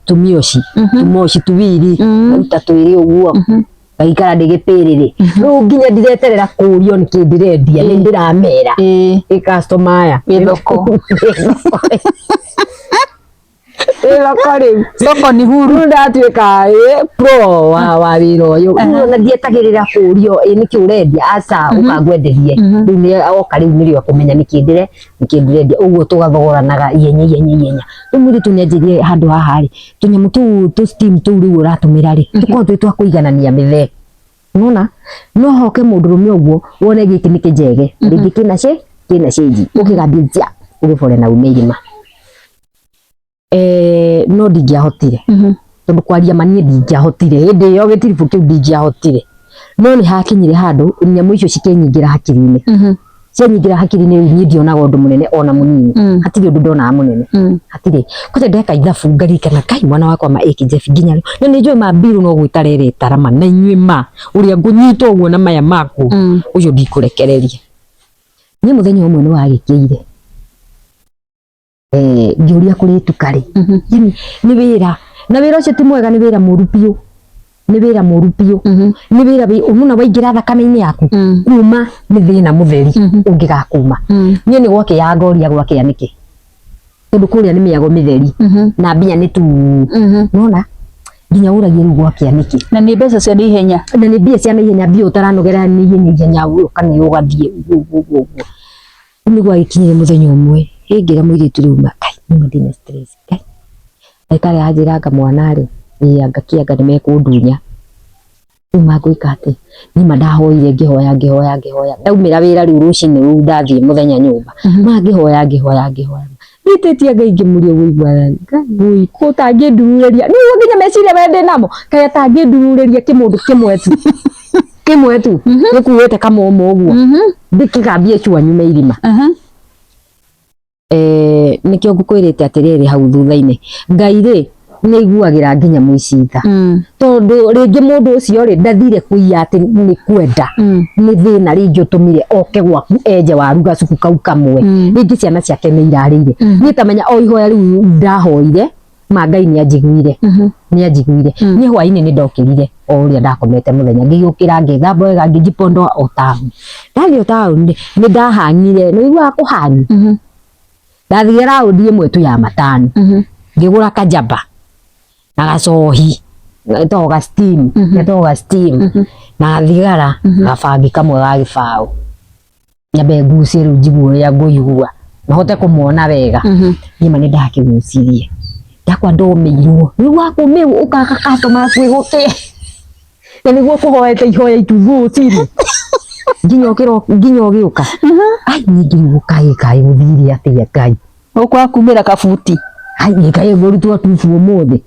tũmioci tumoci tuwiri maruta twĩrĩ ũguo ngaikara ndĩ gĩpĩrĩrĩ rĩu nginya ndireterera kũrio nĩkĩ ndĩrendia nĩ ndĩramera ĩ customer aya Wĩ thoko. Wĩ thoko rĩu. Soko ni huru. Rĩu ndatuĩka pro wa wĩra ũyũ. Rĩu ona ndietagĩrĩra kũrio ĩ nĩkĩ ũrendia, aca ũka ngwenderie. Rĩu nĩ oka rĩu nĩrĩo akũmenya nĩkĩ ndĩrendia. Ũguo tũgathogoranaga ihenya ihenya ihenya. Rĩu mũirĩtu nĩ anjĩrire handũ haha rĩ, tũnyamũ tũu tũ steam tũu rĩu ũratũmĩra rĩ, tũkoragwo twĩ twa kũiganania mĩthee. Nĩwona? No hoke mũndũrũme ũguo wone gĩkĩ nĩ kĩnjege, rĩngĩ kĩna kĩna cĩnji, ũkĩgambia nja ũgĩbore na ume irima. No ndingĩahotire tondu kwaria ma niĩ ndingĩahotire hĩndĩ ĩyo gĩtiribũ kĩu ndingĩahotire, no nĩ hakinyire handũ nyamũ icio cikĩnyingĩra hakiri-inĩ, cianyingĩra hakiri-inĩ rĩu niĩ ndionaga ũndũ mũnene ona mũnini, hatirĩ ũndũ ndonaga mũnene, hatirĩ. Kwanja ndeka ithabu ngaririkana kai mwana wakwa ma ĩki Jeff nginya rĩu na nĩ njũĩ ma mbiru no gwĩtara ĩretara ma na inyuĩ ma ũrĩa ngũnyita ũguo na maya maku ũcio ndikũrekereria. Niĩ mũthenya ũmwe nĩ wagĩkĩire ngĩũria kũrĩ tuka rĩ, yani nĩ wĩra na wĩra ũcio ti mwega, nĩ wĩra mũru biũ, nĩ wĩra mũru biũ, nĩ wĩra ũnona waingĩra thakame-inĩ yaku kuma nĩ thĩna mũtheri ũngĩgakuma. Niĩ nĩ gwakĩa ngoria gwakĩa nĩkĩ, tondũ kũrĩa nĩ mĩago mĩtheri na mbia nĩ tu nona nginya ũragie rĩu gwakĩa nĩkĩ, na nĩ mbeca cia naihenya, na nĩ mbia cia naihenya, mbia ũtaranogera nĩ ihenya ihenya ũka nĩ ũgathiĩ ũguo ũguo ũguo. Rĩu nĩguo agĩkinyire mũthenya ũmwe ngĩra mũirĩtu rĩu ma kai nĩma ndĩna stress kai, ndagĩtarĩ anjĩra anga mwana rĩ ĩ anga kĩ anga nĩmekũndunya, rĩu mangwĩka atĩa, niĩ ma ndahoire ngĩhoya ngĩhoya ngĩhoya, ndaumĩra wĩra rĩu rũcinĩ rũu ndathiĩ mũthenya nyũmba, ma ngĩhoya ngĩhoya ngĩhoya, ndĩtĩtie Ngai ngĩmũria wũi Mwathani Ngai wũi ko ũtangĩndururĩria, nĩguo nginya meciria marĩa ndĩnamo kaĩ atangĩndururĩria kĩmũndũ kĩmwe tu kĩmwe tu gĩkuĩte kamomo ũguo ndĩkĩgambie cua nyume irima. Nĩkĩo ngũkwĩrĩte atĩrĩrĩ hau thutha-inĩ, Ngai rĩ nĩ aiguagĩra nginya mũici tha, tondũ rĩngĩ mũndũ ũcio rĩ ndathire kũiya atĩ nĩ kwenda, nĩ thĩna rĩngĩ ũtũmire oke gwaku enje waru gacuku kau kamwe, rĩngĩ ciana ciake nĩ irarĩire. Niĩ tamenya o ihoya rĩu ndahoire ma Ngai nĩ anjiguire, nĩ anjiguire. Niĩ hwainĩ nĩ ndokĩrire o ũrĩa ndakomete mũthenya, ngĩgĩũkĩra ngĩthamba wega ngĩjipondoa o taũni. Ndathiĩ o taũni nĩ ndahang'ire, nĩ ũiguaga kũhang'i? Ndathire raũndi ĩmwe tu ya matano, ngĩgũra kajamba na gacohi getagwo ga steam, getagwo ga steam na gathigara gabangi kamwe ga gĩbaũ, nyambe ngucie rĩu njigue ũrĩa ngũigua na hote kũmona wega. Niĩ ma nĩ ndakĩgucirie ndakwa ndomĩirwo rĩu wakũmĩrwo ũkaga customer kwĩgũkĩ na nĩguo kũhoete ihoya itunguu rũcinĩ nginya ũkĩro nginya ũgĩũka ai niĩ ngĩrigwo kaĩ kaĩ gũthire atĩa Ngai Ũkwaga kumĩra kabuti. Ai ngai ngũrutwo tubu ũmũthĩ.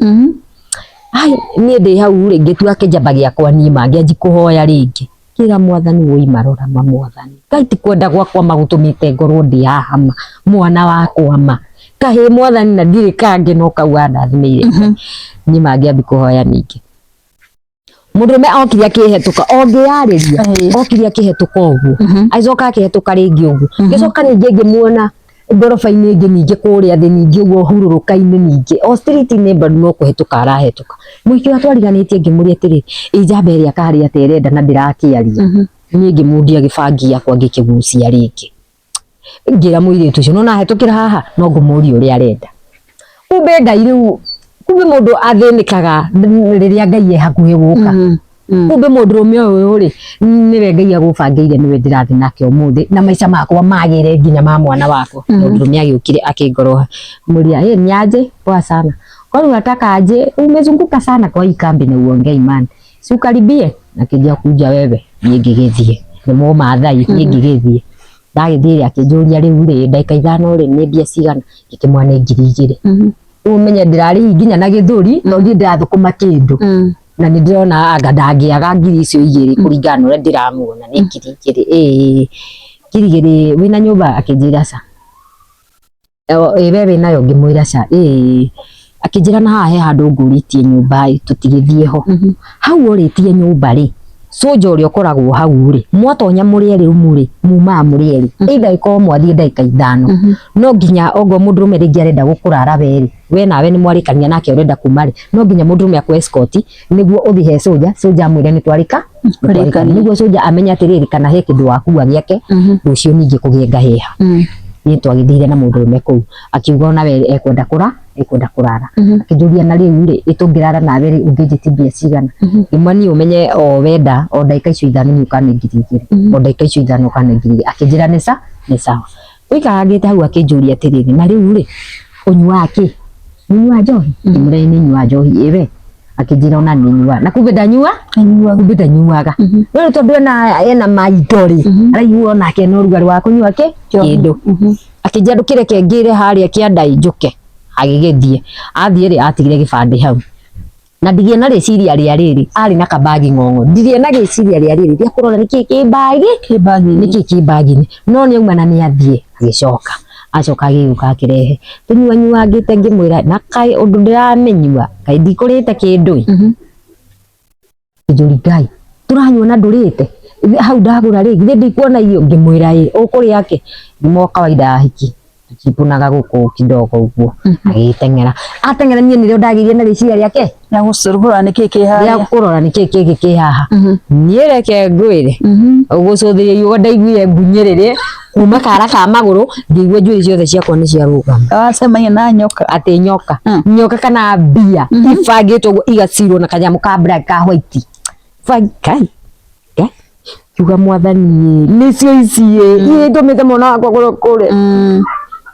Ai niĩ ndĩ hau rĩ ngĩtua kĩnjamba gĩakwa niĩ ma ngĩanji kũhoya rĩngĩ kĩra mwathani woi marora ma mwathani Ngai ti kwenda gwakwa magũtũmĩte ngorwo ndĩ haha ma mwana wakwa ma kahĩ mwathani na ndirĩ kangĩ no kau andathimĩire niĩ ma ngĩambi kũhoya ningĩ mũndũrũme okire akĩhetũka o ngĩyarĩria okire akĩhetũka ũguo agĩcoka akĩhetũka rĩngĩ ũguo ngĩcoka ningĩ ngĩmuona ngoroba-inĩ ĩngĩ ningĩ kũrĩa thĩ ningĩ ũguo hurũrũka-inĩ ningĩ o street-inĩ bado no kũhetũka arahetũka mũhiki ũrĩa twariganĩtie ngĩmũria atĩrĩ ĩ njamba ĩrĩa karĩ atĩa ĩrenda na ndĩrakĩaria niĩ ngĩmundia gĩbangi gĩakwa ngĩkĩgucia rĩngĩ ngĩra mũirĩtu ũcio nona hetũkĩra haha no ngũmũria ũrĩa arenda kumbe Ngai rĩu kumbe mũndũ athĩnĩkaga rĩrĩa Ngai e hakuhĩ gũka kumbe mũndũrũme ũyũ rĩ nĩwe Ngai agũbangĩire nĩwe ndĩrathiĩ nake ũmũthĩ na maica makwa magĩre nginya ma mwana wakwa. Mũndũrũme agĩũkire akĩngoroha mũria hey, niaje poa sana kwani unataka aje umezunguka sana kwa hii kambi na uongei man si ukaribie akĩnjia kuja wewe niĩ ngĩgĩthiĩ nĩ mũmathai niĩ ngĩgĩthiĩ ndagĩthiĩ rĩ akĩnjũria rĩu rĩ ndagĩka ithano rĩ nĩ mbia cigana ngĩkĩmwĩra nĩ 2000. Rĩu ũmenye ndĩrarĩhi nginya na gĩthũri tondũ niĩ ndĩrathũkũma kĩndũ na nĩ ndĩrona anga ndangĩaga 2,000 kũringana na ũrĩa ndĩramuona nĩ 2,000. Ĩĩ, 2,000 wĩna nyũmba? Akĩnjĩra ca. Ĩ we wĩnayo? Ngĩmwĩra ca. Ĩĩ, akĩnjĩra na haha he handũ ngũrĩtie nyũmba ĩ, tũtigĩthiĩ ho. Hau ũrĩtie nyũmba rĩ, cũnja ũrĩa ũkoragwo hau rĩ, mwatonya mũrĩ erĩ rumu rĩ, mumaga mũrĩ erĩ, either ĩkorwo mwathiĩ ndagĩka 5, no nginya ongorwo mũndũrũme rĩngĩ arenda gũkũrara we rĩ, we nawe nĩ mwarĩkania nake ũrenda kuma rĩ, no nginya mũndũrũme akũ escort nĩguo ũthiĩ he cũnja, cũnja amwĩre nĩ twarĩka Rĩkania. nĩguo cũnja amenye atĩrĩrĩ kana he kĩndũ wakua gĩake rũciũ ningĩ kũgĩe ngahĩha. Niĩ twagĩthire na mũndũrũme kũu, akiuga ona we ekwenda kũra ekwenda kũrara. Akĩnjũria na rĩu rĩ, ĩ tũngĩrara nawe rĩ, ũngĩnjĩti mbia cigana? Ngĩmwĩra niĩ ũmenye o wenda o ndagĩka icio 5 niĩ ũkane 2,000, o ndagĩka icio 5 ũkane 2,000. Akĩnjĩra nĩ sa nĩ sawa. Tũikarangĩte hau akĩnjũria atĩrĩrĩ, na rĩu rĩ, ũnyuaga kĩ? Ũnyuaga njohi? Ngĩmwĩra ĩ nĩ nyuaga njohi. Ĩ we? Akĩnjĩra ona nĩ nyuaga. Na kumbe ndanyua, kumbe ndanyuaga. No rĩu tondũ ena maindo rĩ, araigua onake ena ũrugarĩ wa kũnyua kĩ kĩndũ. Akĩnjĩra ndũkĩreke ngĩre harĩa kĩanda njũke. Agĩgĩthiĩ. Athiĩ rĩ, atigire gĩbandĩ hau. Na ndigĩe na rĩciria rĩa rĩrĩ, arĩ na kabagi ng'ong'o. Ndigĩe na rĩciria rĩa rĩrĩ rĩa kũrora nĩkĩ kĩ mbagi, nĩkĩ kĩ mbagi-inĩ. No nĩ auma na nĩ athiĩ, agĩcoka. Acoka agĩũka akĩrehe. Tũnyuanyuangĩte ngĩmwĩra na kaĩ ũndũ ndĩramĩnyua, kaĩ ndikũrĩte kĩndũ ĩ. Akĩnjũria Ngai, tũranyua na ndũrĩte? Hau ndagũra rĩ, githĩ ndikuona irio? Ngĩmwĩra ĩ, ũkũrĩa kĩ? Ngĩmwĩra kawaida ya hiki. Tũtipunaga gũkũ kidogo ũguo. Agĩteng'era. Ateng'era niĩ nĩrĩo ndagĩire na rĩciria rĩake Na gũcũrũra nĩkĩ kĩ rĩa harĩa. kũrora nĩkĩ kĩngĩ kĩ haha. Niĩ reke ngwĩre, gũcũthĩrĩria riũa ndaiguire ngunyĩrĩrĩ kuma kara ka magũrũ, ngĩigua njuĩrĩ ciothe ciakwa nĩ ciarũgama. Wacemania na nyoka. Atĩ nyoka, nyoka kana mbia ibangĩtwo ũguo igacirwo na kanyamũ ka black ka white. Kai kai, kiuga mwathani ĩ, nĩcio ici ĩ, ĩ ndũmĩte mwana wakwa kũrĩa kũrĩa.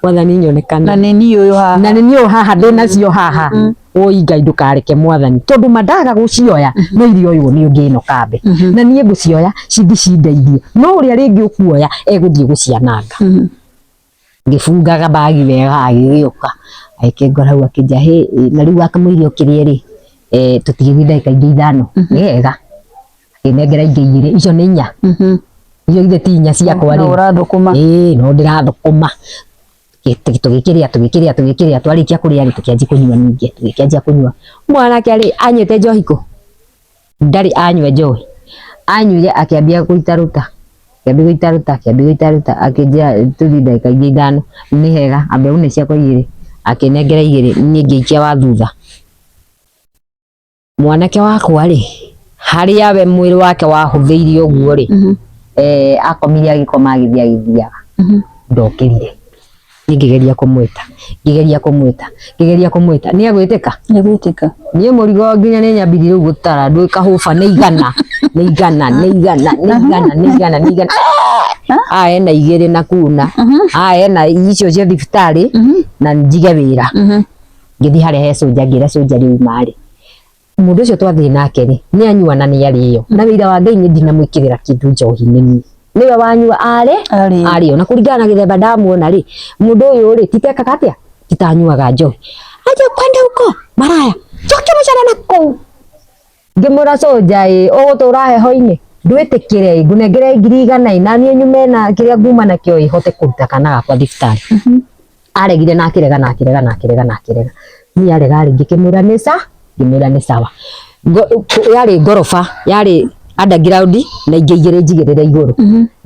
Mwathani nyonekane. Na nĩ niĩ ũyũ haha. Na nĩ niĩ ũyũ haha ndĩ nacio haha. Woi Ngai ndũkareke mwathani, tondũ mandaga gũcioya no irioywo nĩ ũngĩ ĩno kambe. Na niĩ ngũcioya cithi cindeithie, no ũrĩa rĩngĩ ũkuoya egũthiĩ gũciananga. Ngĩbungaga bagi wega, agĩgĩũka agĩkĩngora hau akĩnjĩra hĩ, na rĩu wakamũiria ũkĩrĩe rĩ, tũtigĩthiĩ ndagĩka ingĩ 5 nĩ wega. Akĩnengera ingĩ 2, icio nĩ 4. Icio githĩ ti 4 ciakwa No rĩu. ũrathũkũma. Ĩĩ no ndĩrathũkũma. Tũgĩkĩrĩa tũgĩkĩrĩa tũgĩkĩrĩa, twarĩkia kũrĩa rĩ, tũkĩanjia kũnyua ningĩ, tũgĩkĩanjia kũnyua. Mwanake rĩ, anyuĩte njohi kũ? Ndarĩ anyua njohi. Anyuire akĩambia gũitaruta, akĩambia gũitaruta, akĩambia gũitaruta, akĩnjĩra tũthiĩ ndagĩka ingĩ 5, nĩ hega, ambia une ciakwa 2, akĩnengera 2, niĩ ngĩikia wa thutha. Mwanake wakwa rĩ, harĩa we mwĩrĩ wake wahũthĩire ũguo rĩ, akomire agĩkoma agĩthiĩ agĩthiaga. Ndokĩrire. Niĩ ngĩgeria kũmwĩta, ngĩgeria kũmwĩta, ngĩgeria kũmwĩta, nĩ egwĩtĩka? Nĩ egwĩtĩka. Niĩ mũrigo nginya nĩ nyambirie rĩu gũtara, ndũĩ kahũba nĩ igana, nĩ igana, nĩ igana, nĩ igana, nĩ igana, nĩ igana. Aya ena 2 na kuna, aya ena icio cia thibitarĩ na njige wĩra. Ngĩthiĩ harĩa he cũnja, ngĩra cũnja rĩu marĩ. Mũndũ ũcio twathiĩ nake rĩ, nĩ anyua na nĩ arĩo. Na wĩira wa Ngai niĩ ndinamwĩkĩrĩra kĩndũ njohi-inĩ niĩ. Nĩwe wanyua arĩ arĩo. Na kũringana na gĩthemba ndamuona rĩ, mũndũ ũyũ rĩ, titekaga atĩa? Titanyuaga njohi. Aje kwenda huko maraya. Cokia mũcara na kũu. Ngĩmwĩra cũnja ĩ, ũgũtũra heho-inĩ? Ndwĩtĩkĩre ĩ, ngũnengere 100,000 ĩ, na niĩ nyume na kĩrĩa nguma nakĩo ĩ, hote kũruta kana gakwa thibitarĩ. Aregire na akĩrega na akĩrega na akĩrega na akĩrega. Niĩ arega rĩ, ngĩkĩmwĩra nĩ sa, ngĩmwĩra nĩ sawa. Yarĩ ngoroba, yarĩ underground na ingĩ 2 njigĩrĩre igũrũ.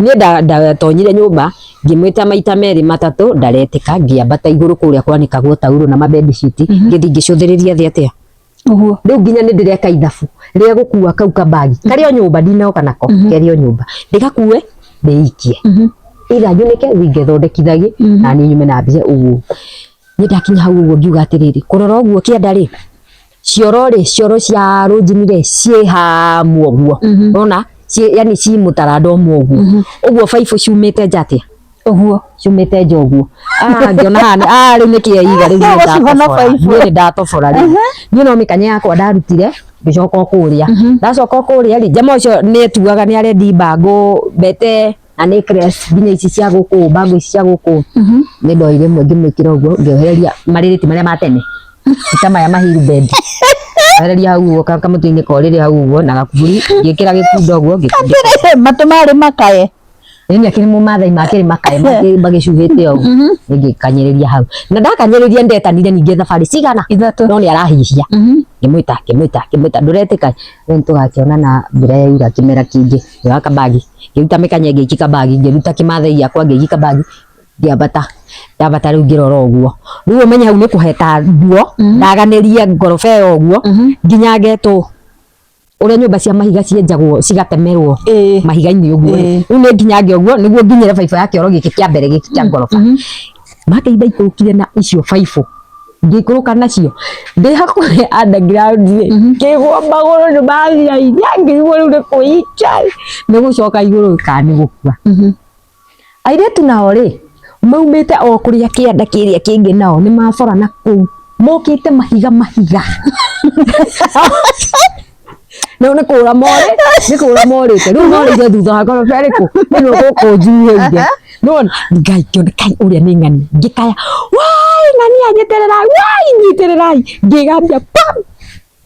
Niĩ ndatonyire nyũmba, ngĩmwĩta maita 2 3, ndaretĩka, ngĩambata igũrũ kũrĩa kwanĩkagwo taurũ na ma bed sheet, ngĩthiĩ ngĩcũthĩrĩria thĩ atĩa. Ũguo. Rĩu nginya nĩ ndĩreka ithabu rĩa gũkua kau kabagi karĩ o nyũmba, ndinoka nako, kerĩ o nyũmba, ndĩgakue ndĩikie, either njunĩke thiĩ ngethondekithagie na niĩ nyume na mbia ũguo. Niĩ ndakinya hau ũguo ngiuga atĩrĩrĩ, kũrora ũguo kĩanda rĩ, cioro rĩ, cioro cia rũnjini rĩ, ciĩ hamwe ũguo, ũrona, yani ci mũtaranda ũmwe ũguo, ũguo baibũ ciumĩte nja atĩa? Ũguo. Ciumĩte nja ũguo. Ngĩona haha rĩu nĩkĩo iga rĩu niĩ Ũgũcihona ndatobora. baibũ. Niĩ nĩ ndatobora rĩu. Niĩ no mĩkanye yakwa ndarutire, ngĩcoka o kũrĩa. Ndacoka o kũrĩa rĩ, njama ũcio nĩ etuaga nĩ arendi mbangũ mbete na necklace nginya ici cia gũkũ, mbangũ ici cia gũkũ. Nĩ ndoire ĩmwe ngĩmwĩkĩra ũguo, ngĩohereria marĩrĩti marĩa ma tene. Ti ta maya mahiru bed. Ehereria hau ũguo kamũtĩ-inĩ korĩrĩ hau ũguo na gakuburi, ngĩkĩra gĩkundo ũguo ngĩkundĩka. Matũ marĩ makae. Nĩ akĩrĩ mũmathai makĩrĩ makae magĩcuhĩte ũguo. Ngĩkanyĩrĩria hau. Na ndakanyĩrĩria ndetanire ningĩ thabarĩ cigana? Ithatũ. No nĩ arahihia. Ngĩmwĩta ngĩmwĩta ngĩmwĩta ndũretĩka. Rĩu nĩtũgakĩonana mbura yaura kĩmera kĩngĩ. Ngĩoya kabagi, ngĩruta mĩkanye ngĩikia kabagi, ngĩruta kĩmathai gĩakwa ngĩikia kabagi, ngĩambata. Ndambata rĩu ngĩrora ũguo. Rĩu ũmenye hau nĩ kũheta nguo, ndaganĩrie ngoroba ĩyo ũguo, nginya ngetwo ũrĩa nyũmba cia mahiga cienjagwo cigatemerwo mahiga-inĩ ũguo rĩ. Rĩu nĩ nginyange ũguo nĩguo nginyĩre baibũ ya kĩoro gĩkĩ kĩa mbere gĩkĩ kĩa ngoroba. Makĩinda ikũrũkire na icio baibũ ngĩikũrũka nacio ndĩ hakuhĩ underground rĩ, ngĩgwa magũrũ nĩ mathira hinya, ngĩigua rĩu nĩ kwĩikia nĩ gũcoka igũrũ kana nĩ gũkua. Airĩtu nao rĩ, maumĩte o kũrĩa kĩanda kĩrĩa kĩngĩ nao nĩ mabora na kũu, mokĩte mahiga mahiga. Nao nĩ kũra morĩ, nĩ kũra morĩte. Rĩu morĩire thutha wa ngoroba ĩrĩkũ? Ĩno gũkũ njuhĩire. Nĩwona? Ngai ngĩona kai ũrĩa nĩ ng'ani. Ngĩkaya, wai ng'ania nyitĩrĩrai, wai nyitĩrĩrai. Ngĩgambia pam!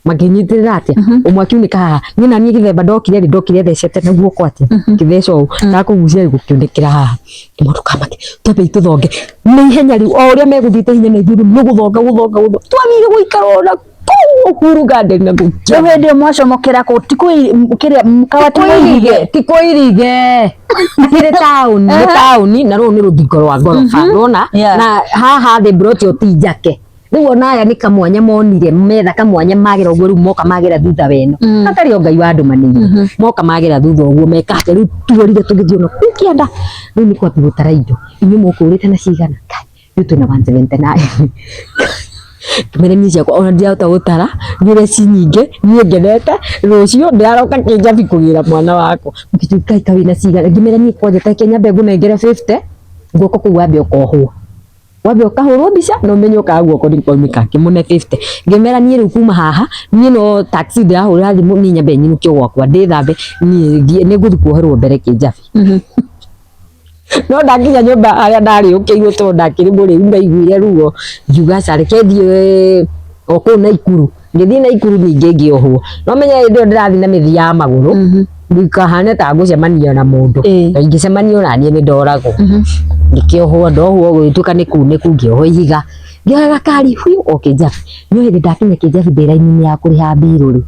Makĩnyitĩrĩra atĩa? Ũmwe akiunĩka haha. Niĩ naniĩ gĩthemba ndokire rĩ, ndokire thecete na guoko atĩa? Ngĩtheca ũũ. Ndakũgucia rĩ, gũkĩunĩkĩra haha. Mũndũ kamake, twambei tũthonge. Nĩ ihenya rĩu, o ũrĩa megũthiĩte hinya na ithuĩ rĩu nĩ gũthonga gũthonga gũthonga. Twathire gũikara ona kũu Uhuru Garden na kũu. Rĩu hĩndĩ ĩyo mwacomokera kũ ti kĩrĩa kawa ti Kũirige, ti kũirige. Nĩ taũni, nĩ taũni na rũu nĩ rũthingo rwa ngoroba, nĩwona? Na haha thĩ mburoti ĩyo ti njake. Rĩu ona aya nĩ kamwanya monire, metha kamwanya magera ũguo rĩu moka magera thutha weno. Hatarĩ o Ngai wandũmanĩire. Moka magera thutha ũguo meka atĩa rĩu tuorire tũgĩthiĩ ona kũu kĩanda. Rĩu nĩ kwambia gũtara indo. Inyuĩ mũkũrĩte na cigana? Kai, rĩu twĩna 179. Ngĩmera niĩ ciakwa ona ndirahota gũtara, nĩ ũrĩa ci nyingĩ, niĩ ngenete, rũciũ ndĩraroka kĩnjabi kũgĩra mwana wakwa. Mũkĩnjũria kai kaĩ wĩna cigana? Ngĩmera niĩ kwanja ta reke nyambe ngũnengere 50, guoko kũu wambe ũkohwo. Wambe ũkahũrwo mbica na ũmenye kana guoko nĩ kwaunĩka. Ngĩmũne 50. Ngĩmera niĩ rĩu kuma haha, niĩ no taxi ndĩrahũrĩra thimũ niĩ nyambe nyinũkio gwakwa ndĩthambe niĩ thiĩ nĩ ngũthiĩ kuoherwo mbere kĩnjabi. No ndakinya nyũmba harĩa ndarĩũkĩirwo tondũ ndakĩrĩ mũrĩu ndaiguire ruo, ngiuga aca reke thiĩ o kũu Naikuru. Ngĩthiĩ Naikuru ningĩ ngĩohwo. No menya hĩndĩ ĩyo ndĩrathiĩ na mĩthiĩ ya magũrũ, ndikahane ta ngũcemania na mũndũ. Na ingĩcemania ona niĩ nĩ ndoragwo. Ngĩkĩohwo, ndohwo gũgĩtuĩka nĩ kunĩku, ngĩohwo ihiga. Ngĩoya gakari huiũ o Kĩnjabi. No hĩndĩ ndakinya Kĩnjabi ndĩ raini-inĩ ya kũrĩha mbirũ rĩ,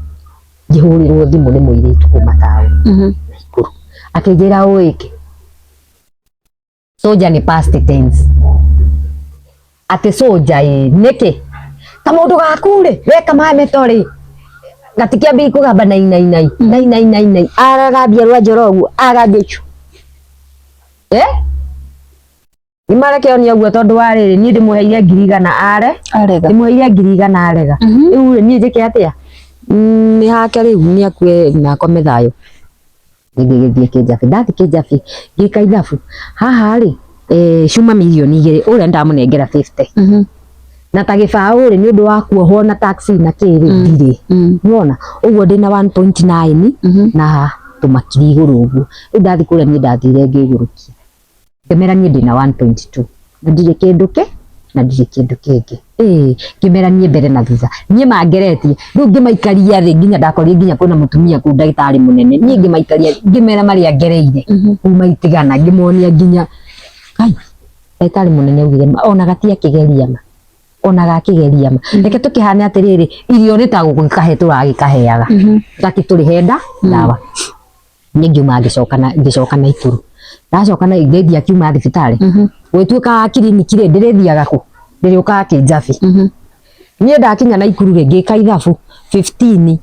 ngĩhũrĩrwo thimũ nĩ mũirĩtu kuma taũni Naikuru. Akĩnjĩra ũĩ kĩ, Soldier nĩ past tense. Atĩ soldier ĩ nĩkĩ? Kamũndũ gaku rĩ, weka mameto rĩ, gatikĩambia kũgamba nai nai nai nai nai nai nai agagambia rwanjoro ũguo agambia icu. Eh? Nĩ mareke onia ũguo tondũ wa rĩrĩ niĩ ndĩmũheire 100,000 are Arega. ndĩmũheire 100,000 arega. Rĩu rĩ niĩ njĩke atĩa? Nĩ hake rĩu nĩ akue na akome thayũ. Ngĩgĩthiĩ Kĩnjabi, ndathiĩ Kĩnjabi ngĩka ithabu haha rĩ cuma 2 mirioni ũrĩa ndamũnengera 50 na ta gĩbaũ rĩ nĩ ũndũ wa kuohwo na taxi na kĩ rĩ ndirĩ nĩwona ũguo ndĩna 1.9 na tũmakiri igũrũ ũguo. Rĩu ndathiĩ kũrĩa niĩ ndathire ngĩgũrũkia ngĩmera niĩ ndĩna 1.2 na ndirĩ kĩndũ kĩ na ndirĩ kĩndũ kĩngĩ. Ĩĩ ngĩmera niĩ mbere na thutha niĩ mangeretie rĩu ngĩmaikaria thĩ nginya ndakorire nginya kwĩna mũtumia kũu ndagĩtarĩ mũnene niĩ ngĩmaikaria thĩ ngĩmera marĩa ngereire kuma itigana ngĩmonia nginya kai ndagĩtarĩ mũnene augire ona gatiakĩgeria ma ona gakĩgeria ma reke tũkĩhane atĩrĩrĩ irio nĩ ta gũgĩkahe tũragĩkaheaga gakĩtũrĩhe ndawa. Niĩ ngiuma ngĩcoka na ngĩcoka Naikuru. Ndacoka na ngĩthiĩ akiuma thibitarĩ. Gũgĩtuĩka kiriniki rĩ ndĩrĩthiaga kũ? Ndĩrĩũkaga Kĩnjabi. Niĩ ndakinya Naikuru rĩ ngĩka ithabu 15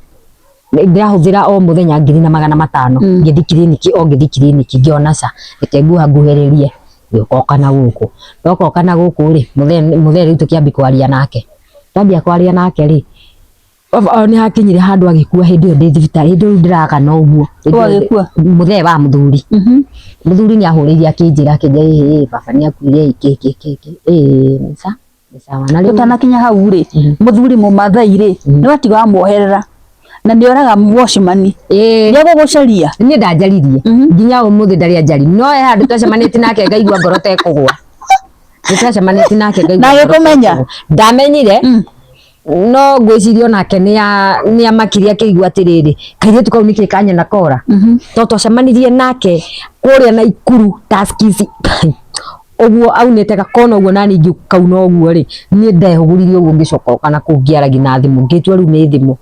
ndĩrahũthĩra o mũthenya 1,500 ngĩthiĩ kiriniki o ngĩthiĩ kiriniki ngĩona ca reke nguha nguhĩrĩrie ngĩũka oka na gũkũ. Ndoka oka na gũkũ rĩ mũthee rĩu tũkĩambia kwaria nake. Twambia kwaria nake rĩ nĩ hakinyire handũ agĩkua hĩndĩ ĩyo ndĩ thibitarĩ hĩndĩ ĩyo ndĩragana ũguo. Agĩkua? Mũthee wa mũthuri. Mũthuri nĩ ahũrĩire akĩnjĩra akĩnjĩra ĩĩ baba nĩ akuire kĩ kĩ kĩ kĩ ĩĩ nĩ sawa na rĩu Ũtanakinya hau rĩ, mũthuri mũmathai rĩ, nĩ watiga wamwoherera na nĩ oraga watchman. Ĩĩ. Nĩ egũgũcaria. Niĩ ndanjaririe nginya ũmũthĩ ndarĩ anjari no he handũ twacemanĩtie nake ngaigua ngoro ta ĩkũgwa. Nĩ twacemanĩtie nake ngaigua Na ngoro ta agĩkũmenya? ĩkũgwa. Ndamenyire. No ngwĩciria onake nĩ amakirie akĩigua atĩrĩrĩ, kairĩtu kau nĩkĩ kanyona kora. To twacemanirie nake kũrĩa Naikuru Tuskys ũguo aunĩte gakona ũguo nani ngĩkauna ũguo rĩ, niĩ ndehũgũririe ũguo ngĩcoka na kũu ngĩaragia na thimũ, ngĩtua rĩu nĩ thimũ.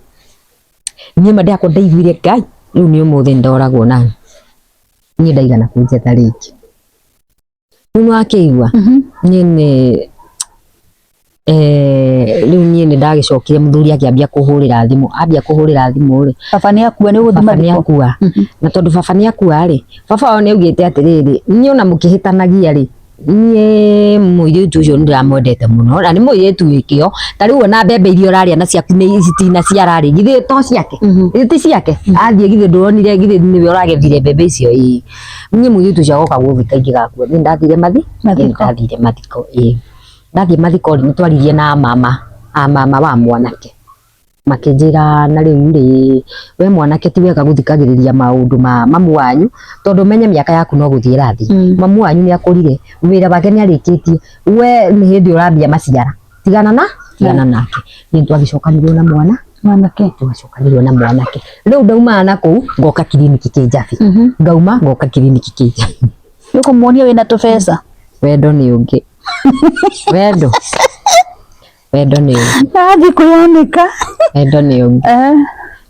Niĩ ma ndakwa ndaiguire Ngai rĩu nĩ ũmũthĩ ndoragwo nani. Niĩ ndaigana kũnjetha rĩngĩ. Rĩu nĩwakĩigua niĩ nĩ rĩu niĩ nĩ ndagĩcokire mũthuri akĩambia kũhũrĩra thimũ, ambia kũhũrĩra thimũ rĩ, Baba nĩ akua nĩ ũgũthiĩ baba nĩ mathiko. akua. Na tondũ baba nĩ akua rĩ, baba wao nĩ augĩte atĩrĩrĩ, niĩ ona mũkĩhĩtanagia rĩ, niĩ mũirĩtu ũcio nĩ ndĩramwendete mũno na nĩ mũirĩtu wĩ kĩo, ta rĩu ona mbembe iria ũrarĩa na ciaku nĩ citinaciara rĩ, githĩ to ciake? Githĩ ti ciake? Athiĩ githĩ ndũronire githĩ nĩwe ũragethire mbembe icio ĩĩ. Niĩ mũirĩtu ũcio agoka gũthika ingĩgakua, niĩ ndathire Mathiko. Ndathire mathiko ĩĩ. Ndathiĩ mathiko rĩ, nĩ twaririe na mama, a mama wa mwanake. Makĩnjĩra na rĩu rĩ, we mwanake ti wega gũthikagĩrĩria maũndũ ma mamu wanyu, tondũ ũmenye mĩaka yaku no gũthiĩ ĩrathiĩ. Mamu wanyu nĩ akũrire, wĩra wake nĩ arĩkĩtie, we nĩ hĩndĩ ũrambia maciara, tigana na tigana nake. Niĩ nĩ twagĩcokanirwo na mwana, Mwanake. twacokanirwo na mwanake. Rĩu ndaumaga na kũu ngoka kiriniki Kĩnjabi, ngauma ngoka kiriniki Kĩnjabi. Nĩ ũkũmuonia wĩna tũbeca. Wendo nĩ ũngĩ. Wendo. Wendo nĩ ũngĩ. Athiĩ kwĩyanĩka. Wendo nĩ ũngĩ.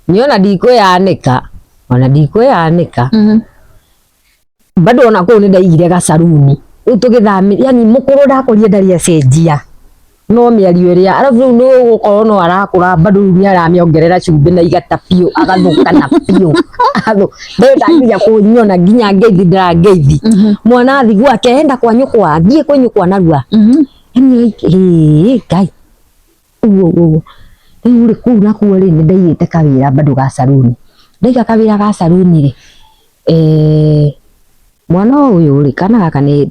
Niĩ ona ndikwĩyanĩka, ona ndikwĩyanĩka. Bado ona kũu nĩ ndaigire gacaruni. Rĩu tũgĩthamĩra, yani mũkũrũ ndakorire ndarĩ acenjia. No mĩario ĩrĩa, arabu rĩu nĩ ũgũkorwo no arakũra bado rĩu nĩ aramĩongerera cumbĩ na igata biũ, agathũkana biũ. Ndĩrĩ ndakinya kũnyona nginya ngeithi ndĩrangeithi. Mwana athi gwake enda kwa nyũkwa, thiĩ kwĩ nyũkwa narua. Yani ĩĩ Ngai. Ũguo ũguo. Rĩu rĩ kũu nakuo rĩ nĩ ndaigĩte kawĩra bado ga saruni. Ndaiga kawĩra ga saruni rĩ, mwana ũyũ rĩ, kana gaka nĩ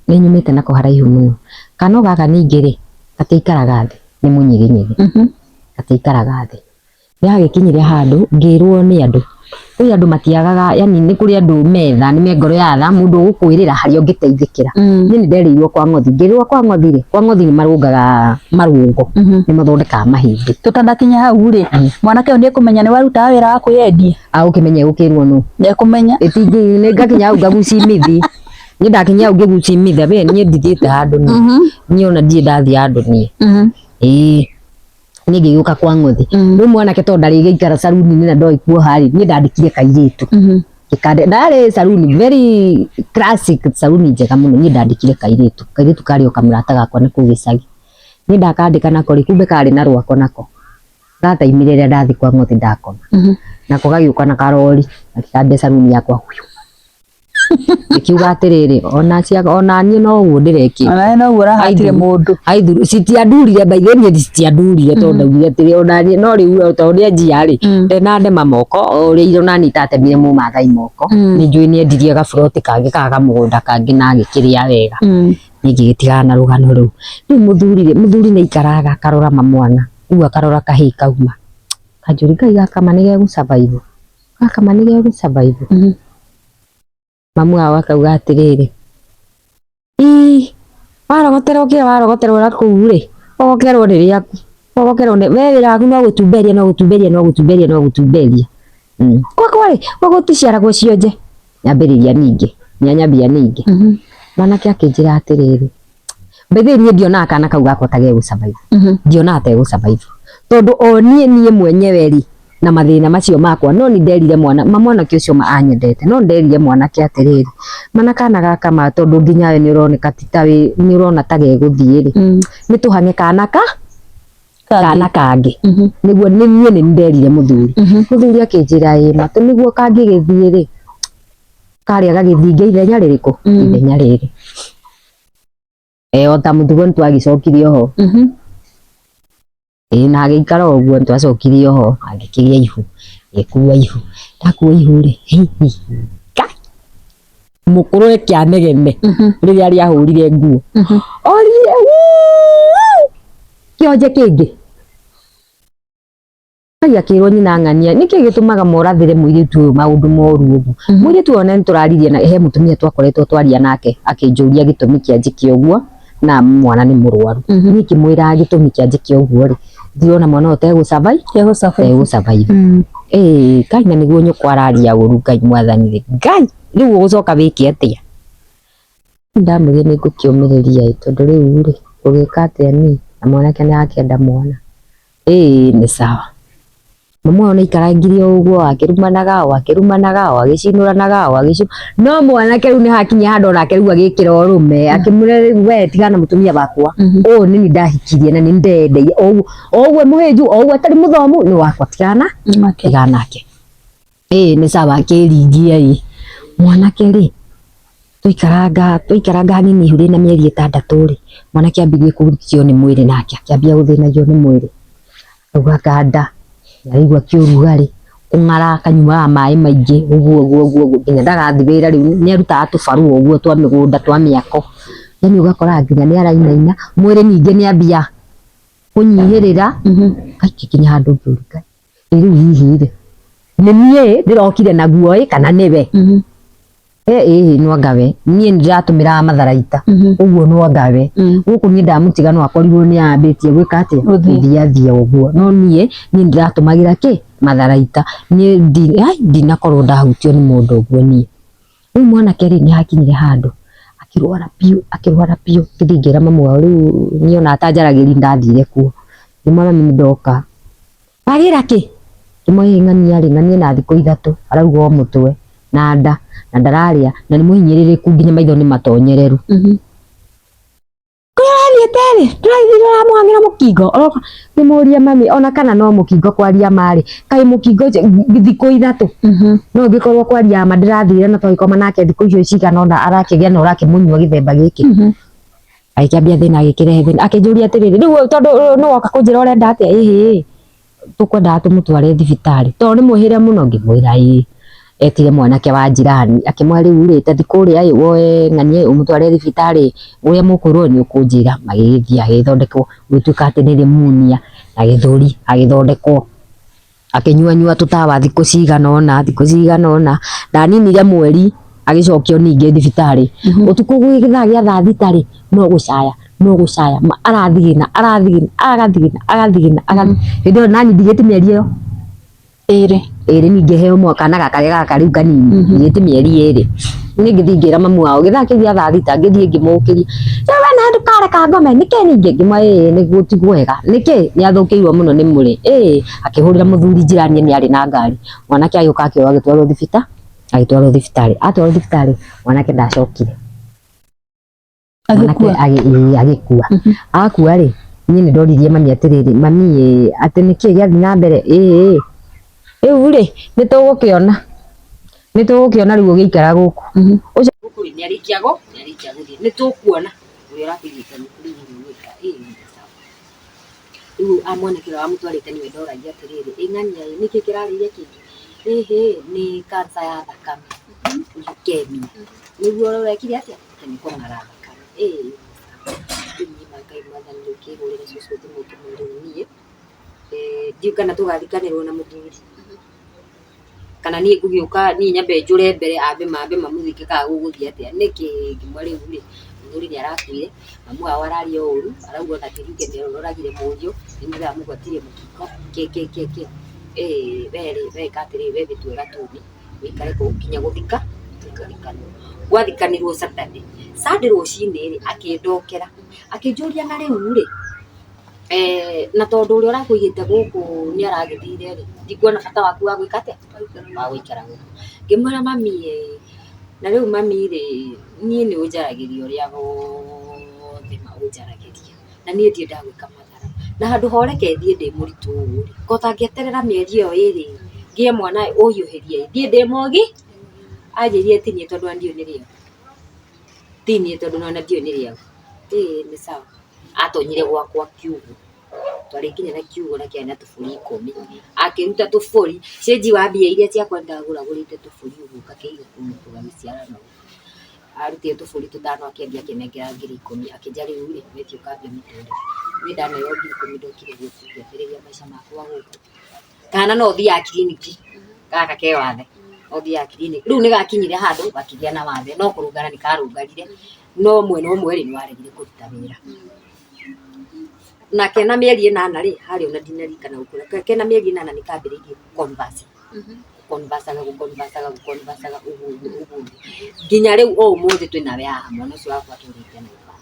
nyumĩte nako haraihu mũno. Kana gaka ningĩ rĩ, gatiikaraga thĩ, nĩ mũnyiginyigi. Gatiikaraga thĩ. Nĩ hagĩkinyire handũ ngĩrwo nĩ andũ, kwĩ andũ matiagaga, yani nĩ kũrĩ andũ metha, nĩ me ngoro ya tha, mũndũ ũgũkwĩrĩra harĩa ũngĩteithĩkĩra. Niĩ nĩ nderĩirwo kwa ng'othi, ngĩrwo kwa ng'othi rĩ, kwa ng'othi nĩ marũngaga marũngo, nĩ mathondekaga mahĩndĩ. Tũtanakinya hau rĩ, mwanake ũyũ nĩ ekũmenya nĩ warutaga wĩra wa kwĩyendia? Agũkĩmenya egũkĩrwo nũ? Nĩ ekũmenya. Ĩtingĩ, nĩ ngakinya hau ngagucimithia. Niĩ ndakinya hau ngĩgucimithia, we niĩ ndithiĩte handũ niĩ. Niĩ ona ndirĩ ndathiĩ handũ niĩ. Ĩĩ. Niĩ ngĩgĩũka kwa ng'othi. Rĩu mwanake tondũ ndarĩgĩikara saruni-inĩ na ndoĩ kuoha rĩ, niĩ ndandĩkire kairĩtu. Ndarĩ saruni very classic saruni njega mũno, niĩ ndandĩkire kairĩtu. Kairĩtu karĩ o kamũrata gakwa na kũu gĩcagi. Niĩ ndakandĩka nako rĩ, kumbe karĩ na rwako nako. Gataimire rĩrĩa ndathiĩ kwa ng'othi ndakoma. Nako gagĩũka na karori, gagĩthambia saruni yakwa huyu. Ngikiuga atĩrĩrĩ, ona cia ona niĩ no ũguo ndĩrekĩte. Onawe noguo ũrahatire mũndũ. Aithuru citiandurire by the way niĩ citiandurire tondũ ndaugire atĩrĩ ona niĩ no rĩu ta ũrĩa njia rĩ ndenandema moko o ũrĩa ona niĩ itatemire mũmathai moko nĩ njũĩ nĩ endirie gaburoti kangĩ kana kamũgũnda kangĩ na agĩkĩrĩa wega. Niĩ ngĩgĩtigana na rũgano rũu. Rĩu mũthuri rĩ, mũthuri nĩ aikaraga akarora mamwana, rĩu akarora kahĩĩ kauma. Kanjũria Ngai gaka ma nĩ gegũ survive? Gaka ma nĩ gegũ survive? Mamu wao akauga atĩrĩrĩ, ii warogoterwo kĩrĩa warogoterwo na kũu rĩ, ũgokerwo nĩ rĩaku, ũgokerwo nĩ we wĩra waku no gũtumberia no gũtumberia no gũtumberia no gũtumberia. Gwakwa rĩ, gwa gũticiaragwo cionje. Nyambĩrĩria ningĩ, nyanyambia ningĩ. Mwanake akĩnjĩra atĩrĩrĩ, by the way niĩ ndionaga kana kau gakwa ta gegũ survive. Ndionaga ta gegũ survive. Tondũ o niĩ niĩ mwenyewe rĩ, na mathĩna macio makwa, no nĩ nderire mwana, ma mwanake ũcio ma anyendete, no nderire mwanake atĩrĩrĩ, mana kana gaka ma tondũ nginya we nĩ ũroneka ti ta wĩ, nĩ ũrona ta gegũthiĩ rĩ, nĩ tũhange kana ka kana kangĩ. Nĩguo nĩ niĩ nĩ nderire mũthuri. Mũthuri akĩnjĩra ĩ ma nĩguo kangĩgĩthiĩ rĩ, karĩa gagĩthinge ithenya rĩrĩkũ? Ithenya rĩrĩ. O ta mũtugo nĩ twagĩcokirie oho. Ĩĩ na agĩikara o ũguo nĩ twacokirie oho, agĩkĩgĩa ihu, ngĩkua ihu. Ndakua ihu rĩ, mũkũrũ eke anegene rĩrĩa rĩahũrire nguo. Orire wuuu kĩonje kĩngĩ. Ngai akĩrwo nyina ng'ania nĩkĩ gĩtũmaga morathĩre mũirĩtu ũyũ maũndũ moru ũguo. Mũirĩtu ũyũ ona nĩtũraririe na he mũtumia twakoretwo twaria nake akĩnjũria gĩtũmi kĩa njĩke ũguo na mwana nĩ mũrwaru. Niĩ ngĩmwĩra gĩtũmi kĩa njĩke ũguo rĩ, Ndirona mwana ũyũ tegũ survive. Tegũ survive. Tegũ survive. Ĩĩ Ngai, na nĩguo nyũkwa araria ũru. Ngai mwathani rĩ, Ngai, rĩu ũgũcoka wĩke atĩa? Ndamwĩrire nĩ ngũkĩũmĩrĩria ĩ, tondũ rĩu rĩ, ngũgĩka atĩa niĩ na mwanake nĩ arakĩenda mwana. Ĩĩ nĩ sawa. Mama ũyũ nĩaikarangire o ũguo akĩrumanaga, o akĩrumanaga, o agĩcinũranaga, o agĩci no mwanake rĩu nĩ hakinya handũ onake rĩu agĩkĩra ũrũme, akĩmwĩra rĩu we tigana na mũtumia wakwa, ũyũ nĩ niĩ ndahikirie na nĩ ndendeire, o ũguo o ũguo mũhĩnju, o ũguo atarĩ mũthomu nĩ wakwa, tigana tigana nake. Ĩĩ nĩ sawa, akĩringia ĩ. Mwanake rĩ, tũikaranga tũikaranga hanini ihu rĩna mĩeri 6 rĩ, mwanake ambirie kũrutio nĩ mwĩrĩ nake akĩambia gũthĩnagio nĩ mwĩrĩ. Auga nda, araigua kĩũrugarĩ, kũng'ara, akanyuaga maĩ maingĩ ũguo ũguo ũguo ũguo nginya ndagathiĩ wĩra rĩu nĩ arutaga tũbarũa ũguo twa mĩgũnda twa mĩako. Yani ũgakora nginya nĩ arainaina, mwĩrĩ ningĩ nĩ ambia kũnyihĩrĩra, gaikinya handũ ngĩũria Ngai, ĩ rĩu hihi rĩ, nĩ niĩ ndĩrokire naguo ĩ kana nĩwe? Ĩ no anga we niĩ nĩ ndĩratũmĩraga matharaita, ũguo no anga we gũkũ niĩ ndamũtiga no akorirwo nĩ ambĩtie gwĩka atĩa, gũthiathia ũguo, no niĩ nĩ ndĩratũmagĩra kĩ matharaita, niĩ ndinakorwo ndahutio nĩ mũndũ ũguo niĩ. Rĩu mwanake rĩ, nĩ hakinyire handũ akĩrwara biũ, akĩrwara biũ, ngĩthiĩ ngĩra mamu wao rĩu niĩ ona atanjaragĩria ndathire kuo, ngĩmwĩra mami nĩ ndoka. Wagĩra kĩ? Ngĩmwĩra ng'ania rĩ, ng'ania na thikũ 3 arauga o mũtwe na nda na ndararĩa na nĩ mũhinyĩrĩrĩku nginya maitho nĩ matonyereru. Kũrĩa ũrathiĩte rĩ, ndũrathire ũramũhang'ĩra mũkingo? Ũroka ngĩmũria mami ona kana no mũkingo kwaria ma rĩ, kaĩ mũkingo ũcio thikũ 3 no ngĩkorwo kwaria ma ndĩrathire na twagĩkoma nake thikũ icio cigana ũna arakĩgĩa na ũrakĩmũnyua gĩthemba gĩkĩ. Agĩkĩambia thĩna, agĩkĩrehe thĩna, akĩnjũria atĩrĩrĩ, rĩu tondũ nĩ woka kũnjĩra ũrenda atĩa? Ĩhĩ, tũkwendaga tũmũtware thibitarĩ tondũ nĩ mwĩhĩre mũno. Ngĩmwĩra ĩĩ. Etire mwanake wa jirani, akĩmwĩra rĩu rĩ, ta thiĩ kũrĩa ĩ, woe ng'ania ĩ, ũmũtware thibitarĩ, ũrĩa mũkwĩrwo nĩ ũkũnjĩra. Magĩgĩthiĩ agĩthondekwo, gũgĩtuĩka atĩ nĩ pneumonia na gĩthũri, agĩthondekwo, akĩnyuanyua tũtawa thikũ cigana ũna, thikũ cigana ũna, ndaninire mweri agĩcokio ningĩ thibitarĩ. Ũtukũ gwĩ gĩthaa gĩa thaa 6 rĩ, no gũcaya, no gũcaya, arathigina, arathigina, agathigina, agathigina, agathigina. Hĩndĩ ĩyo nani ndigĩte mĩeri ĩyo 2. 2 ningĩ heo mwaka kana gaka gaka rĩu kanini, ndigĩte mĩeri 2. Niĩ ngĩthiĩ ngĩra mamu wao gĩthaa kĩu gĩa thaa 6, ngĩthiĩ ngĩmũkĩria, we na ndũkareka ngome nĩkĩ? Ningĩ ngĩmwĩra ĩĩ nĩguo ti kwega, nĩkĩ? Nĩ athũkĩirwo mũno nĩ mũrĩ. Ĩĩ akĩhũrĩra mũthuri njirani nĩ arĩ na ngari, mwanake agĩũka akĩoywo agĩtwarwo thibitarĩ, agĩtwarwo thibitarĩ, atwarwo thibitarĩ mwanake ndacokire. Mwanake agĩkua. Akua rĩ, niĩ nĩ ndoririe mami atĩrĩrĩ, mami ĩ, atĩ nĩkĩ gĩathiĩ na mbere? Ĩĩ rĩu rĩ, nĩ tũgũkĩona, nĩ tũgũkĩona rĩu ũgĩikara gũkũ. Ũcio gũkũ rĩ, nĩ arĩkia gũthiĩ, nĩ tũkuona ũrĩa ũrakũigĩte gũkũ rĩu nĩ ũgwĩka. Ĩĩ nĩ sawa. Rĩu mwanake ũrĩa wamũtwarĩte nĩwe ndoragia atĩrĩrĩ, ĩ ng'ania ĩ, nĩkĩ kĩrarĩire kĩngĩ? Ĩhĩ, nĩ cancer ya thakame, leukemia. Nĩguo ũrekire atĩa? Nĩ kũng'ara thakame. Ĩĩ rĩu niĩ ma Ngai mwathani rĩu kĩhũrĩre cũcũ thimũ ngĩmwĩre niĩ ndiũĩ kana tũgathikanĩrwo na mũthuri, kana niĩ ngũgĩũka niĩ nyambe njũre mbere ambe mambe mamũthike kana gũgũthiĩ atĩa. Nĩkĩ? Ngĩmwĩra rĩu rĩ, mũthuri nĩ arakuire, mamu wao araria ũru, arauga ona ti leukemia ĩroragire mũriũ, nĩ niĩ ndĩramũgwatirie mũkingo, kĩ kĩ kĩ kĩ. Ĩĩ we rĩ, we ĩka atĩrĩrĩ, we wĩtue gatuni ũikare kũu nginya gũthika gũthikanwo. Gwathikanirwo Saturday, Sunday rũcinĩ rĩ, akĩndokera akĩnjũria na rĩu rĩ, na tondũ ũrĩa ũrakũigĩte gũkũ nĩ aragĩthire rĩ, ndikuona bata waku wa gwĩka atĩa, wa gũikara gũkũ. Ngĩmwĩra mami ĩ, na rĩu mami rĩ, niĩ nĩ ũnjaragĩria ũrĩa wothe ma ũnjaragĩria, na niĩ ndiendaga gwĩka mathara, na handũ ha ũreke thiĩ ndĩ mũritũ ũũ rĩ, ko ũtangĩeterera mĩeri ĩyo 2 ngĩe mwana ũhiũhĩrie thiĩ ndĩ mũgi. Anjĩrire ti niĩ tondũ ona ndiũĩ nĩ rĩaũ, ti niĩ tondũ ona ndiũĩ nĩ rĩaũ. Ĩĩ nĩ sawa. Atonyire gwakwa kiugũ, twarĩ nginya na kiugũ na kĩarĩ na tũbũri 10, akĩruta tũbũri, cĩnji wa mbia iria ciakwa ndagũragũrĩte tũbũri ũguo ngakĩiga kũu tũgagĩciarana ũguo. Arutire tũbũri tũtano akĩendia akĩnengera ngiri 10, akĩnjĩra rĩu rĩ, we thiĩ ũkambie mũtũrĩre. Niĩ ndaneo ngiri 10 ndokire gũkũ ngĩambĩrĩria maica makwa gũkũ. Kana no ũthiaga kiriniki, gaka ke wathe, no ũthiaga kiriniki. Rĩu nĩ gakinyire handũ gakĩgĩa na wathe, no kũrũngara nĩ karũngarire, no mwena ũmwe rĩ, nĩ waregire kũruta wĩra. Na kena mĩeri ĩnana rĩ, harĩa ona ndinaririkana gũkwĩra, kena mĩeri ĩnana nĩ kambĩrĩirie converse. Gũkonvacaga gũkonvacaga gũkonvacaga ũguo ũguo ũguo ũguo. Nginya rĩu o ũmũthĩ twĩ nawe haha mwana ũcio wakwa atũrĩte na ibaba.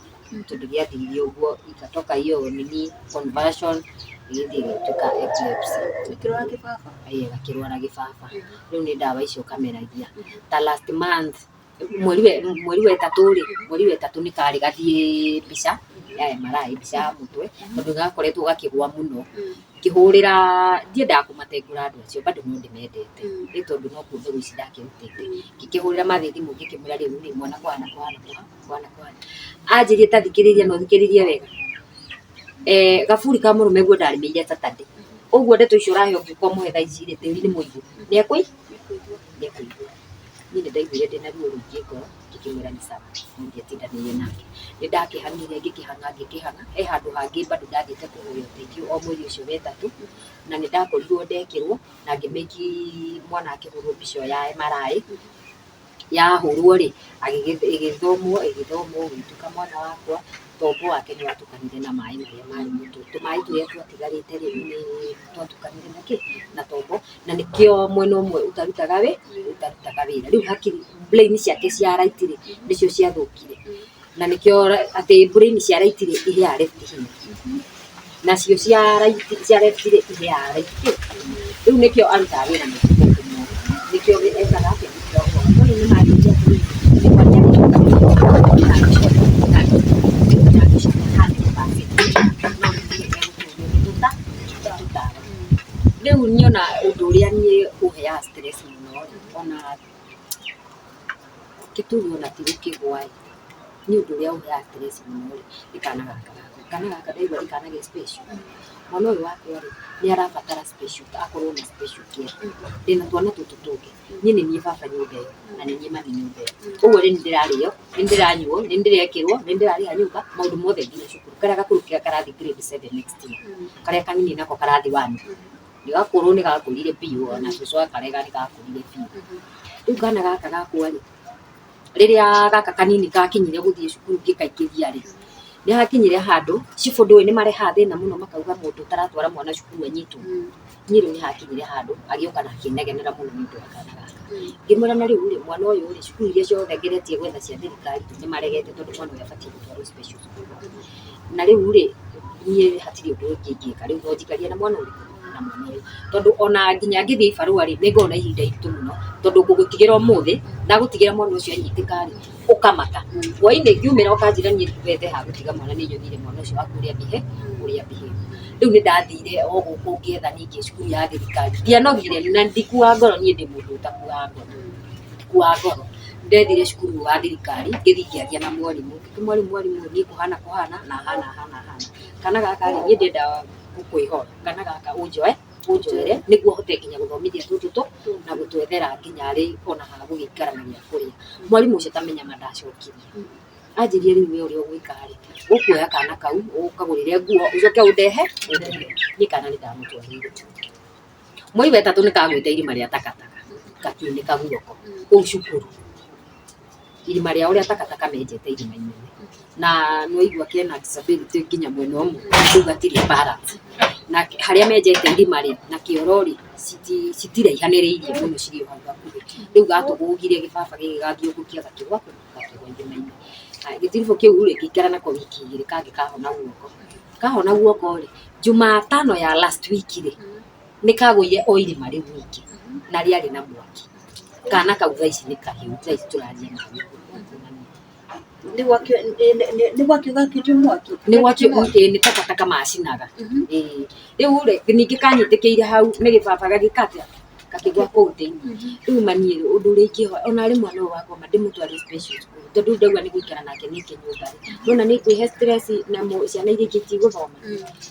Tondũ gĩathire ũguo ikatoka hiyo nini conversion ĩgĩthiĩ ĩgĩtuĩka epilepsy. Gĩkĩrwara kĩbaba? Ĩĩ gakĩrwara gĩbaba. Rĩu nĩ ndawa icio kameragia. Ta last month mweri wa ĩtatũ rĩ, mweri wa ĩtatũ nĩ karĩ gathiĩ mbica ya MRI, mbica ya mũtwe, tondũ gakoretwo gakĩgwa mũno. Ngĩhũrĩra, ndiendaga kũmatengũra andũ acio bado no ndĩmendete, nĩ tondũ nokuo mbegũ ici ndakĩrutĩte. Ngĩkĩhũrĩra Mathe thimũ ngĩkĩmwĩra rĩu rĩ mwana kũhana kũhana kũhana kũhana. Anjĩrire ta thikĩrĩria na ũthikĩrĩrie wega. Gaburi ka mũrũme guo ndarĩmĩire Saturday. Ũguo ndeto icio ũrahe ũngĩũka ũmũhe thaa ici rĩ, tĩri nĩ mũigũ. Nĩ ekũigua. Niĩ nĩ ndaiguire ndĩna ruo rũingĩ ngoro, ngĩkĩmwĩra nĩ sawa, no ndiatindanĩire nake. Nĩ ndakĩhang'ire ngĩkĩhang'a ngĩkĩhang'a, he handũ hangĩ bado ndathiĩte kũhoya ũteithio o mweri ũcio wa ĩtatũ, na nĩ ndakorirwo ndekĩrwo na ngĩmĩki mwana akĩhũrwo mbica ĩyo ya MRI, yahũrwo rĩ, ĩgĩthomwo ĩgĩthomwo gũgĩtuĩka mwana wakwa tombo wake nĩ watukanire na maĩ marĩa marĩ mũtwe. Tũmaĩ tũrĩa twatigarĩte rĩ, nĩ twatukanire na kĩ? Na tombo, na nĩkĩo mwena ũmwe ũtarutaga wĩra. Rĩu hakiri, brain ciake cia right rĩ, nĩcio ciathũkire. Na nĩkĩo atĩ brain cia right rĩ, iheaga left hinya. Nacio cia right, cia left rĩ, iheaga right kĩ? Rĩu nĩkĩo arutaga wĩra na guoko kũmwe. Nĩkĩo ekaga atĩa? Nĩkĩo agũaga. No rĩu nĩ manjĩrire atĩrĩrĩ, rĩu niĩ ona ũndũ ũrĩa niĩ ũheaga stress mũno rĩ, ona gĩtũmi ona ti gũkĩgwa ĩ, niĩ ũndũ ũrĩa ũheaga stress mũno rĩ, nĩ kana gaka gakwa. Kana gaka ndaigua nĩ kana ge special. Mwana ũyũ wakwa rĩ, nĩ arabatara special, akorwo na special care. Ndĩna twana tũtũ tũngĩ, niĩ nĩ niĩ baba nyũmba ĩyo na nĩ niĩ mami nyũmba ĩyo. Ũguo nĩ niĩ ndĩrarĩo, nĩ niĩ ndĩranyuo, nĩ niĩ ndĩrekĩrwo, nĩ niĩ ndĩrarĩha nyũmba, maũndũ mothe nginya cukuru. Karĩa gakũrũ karathiĩ grade 7 next year, karĩa kanini nako karathiĩ one. Nĩ gakũrũ nĩ gakũrire biũ ona cũcũ akarega nĩ gakũrire biũ. Rĩu kana gaka gakwa rĩ, rĩrĩa gaka kanini gakinyire gũthiĩ cukuru ngĩkaingĩria rĩ, nĩ hakinyire handũ, cibũ ndũĩ nĩ marehaga thĩna mũno makauga mũndũ ũtaratwara mwana cukuru anyitwo. Niĩ rĩu nĩ hakinyire handũ agĩũka na akĩnegenera mũno nĩ ũndũ wa kana gaka. Ngĩmwĩra na rĩu rĩ, mwana ũyũ rĩ, cukuru iria ciothe ngeretie gwetha cia thirikari nĩ maregete tondũ mwana ũyũ abatiĩ gũtwarwo special school. Na rĩu rĩ, niĩ hatirĩ ũndũ ũngĩ ingĩka, rĩu no njikarie na mwana ũrĩkũ? Na mwana ũyũ. Tondũ ona nginya ngĩthiĩ ibarũa rĩ, nĩ ngoragwo na ihinda iritũ mũno, tondũ ngũgũtigĩra ũmũthĩ, ndagũtigĩra mwana ũcio anyitĩka rĩ, ũkamaka. Hwainĩ ngiumĩra ũkanjĩra niĩ wethe ha gũtiga mwana nĩ nyonire mwana ũcio waku ũrĩa ũrĩa behave. Rĩu nĩ ndathire o gũkũ ngĩetha ningĩ cukuru ya thirikari. Ndianogire na ndikuaga ngoro niĩ ndĩ mũndũ ũtakuaga ngoro. Ndikuaga ngoro. Ndethire cukuru wa thirikari, ngĩthiĩ ngĩaria na mwarimũ, ngĩkĩmwĩra mwarimũ mwarimũ niĩ kũhana kũhana na hana hana hana. Kana gaka rĩ, niĩ ndĩrenda gũkwĩhoya, kana gaka ũnjoe, ũnjoere nĩguo hote nginya gũthomithia tũtũ tũ na gũtwethera nginya rĩ ona ha gũgĩikara na gĩa kũrĩa. Mwarimũ ũcio tamenya ma ndacokirie. Anjĩrire rĩu we ũrĩa ũgwĩka rĩ, ũkuoya kana kau ũkagũrĩre nguo ũcoke ũndehe ũndehere. Niĩ kana nĩ ndamũtwarĩire. Mweri wa ĩtatũ nĩ kagwĩte irima rĩa takataka gakiunĩka guoko kũu cukuru. Irima rĩao rĩa takataka menjete irima inene. Na nĩ waigua kena disability nginya mwena ũmwe, rĩu gatirĩ balance. Na harĩa menjete irima rĩ, na kĩoro rĩ, citiraihanĩrĩirie mũno cirĩ o hau hakuhĩ. Rĩu gatũgũgire gĩbaba gĩkĩ gathiũngũkia gakĩgwa gakĩgwa irima-inĩ. Gĩtiribũ kĩu rĩ, ngĩikara nako wiki igĩrĩ kangĩ kahona guoko. Kahona guoko rĩ, Jumatano ya last week rĩ, nĩ kagũire o irima rĩu ningĩ na rĩarĩ na mwaki. Kana kau thaa ici nĩ kahĩu, thaa ici tũraria nawe. Nĩ gwakio gakĩtio mwaki? Nĩ gwakio, ĩĩ nĩ takataka macinaga. Ĩĩ. Rĩu rĩ, ningĩ kanyitĩkĩire hau nĩ gĩbaba gagĩka atĩa? Gakĩgwa kũu thĩinĩ. Rĩu ma niĩ ũndũ ũrĩa ingĩhoya, ona arĩ mwana ũyũ wakwa ma ndĩmũtware special school tondũ rĩu ndaigua nĩ gũikara nake ningĩ nyũmba rĩ, nĩwona nĩ ngwĩhe stress na ciana iria ingĩ itigũthoma.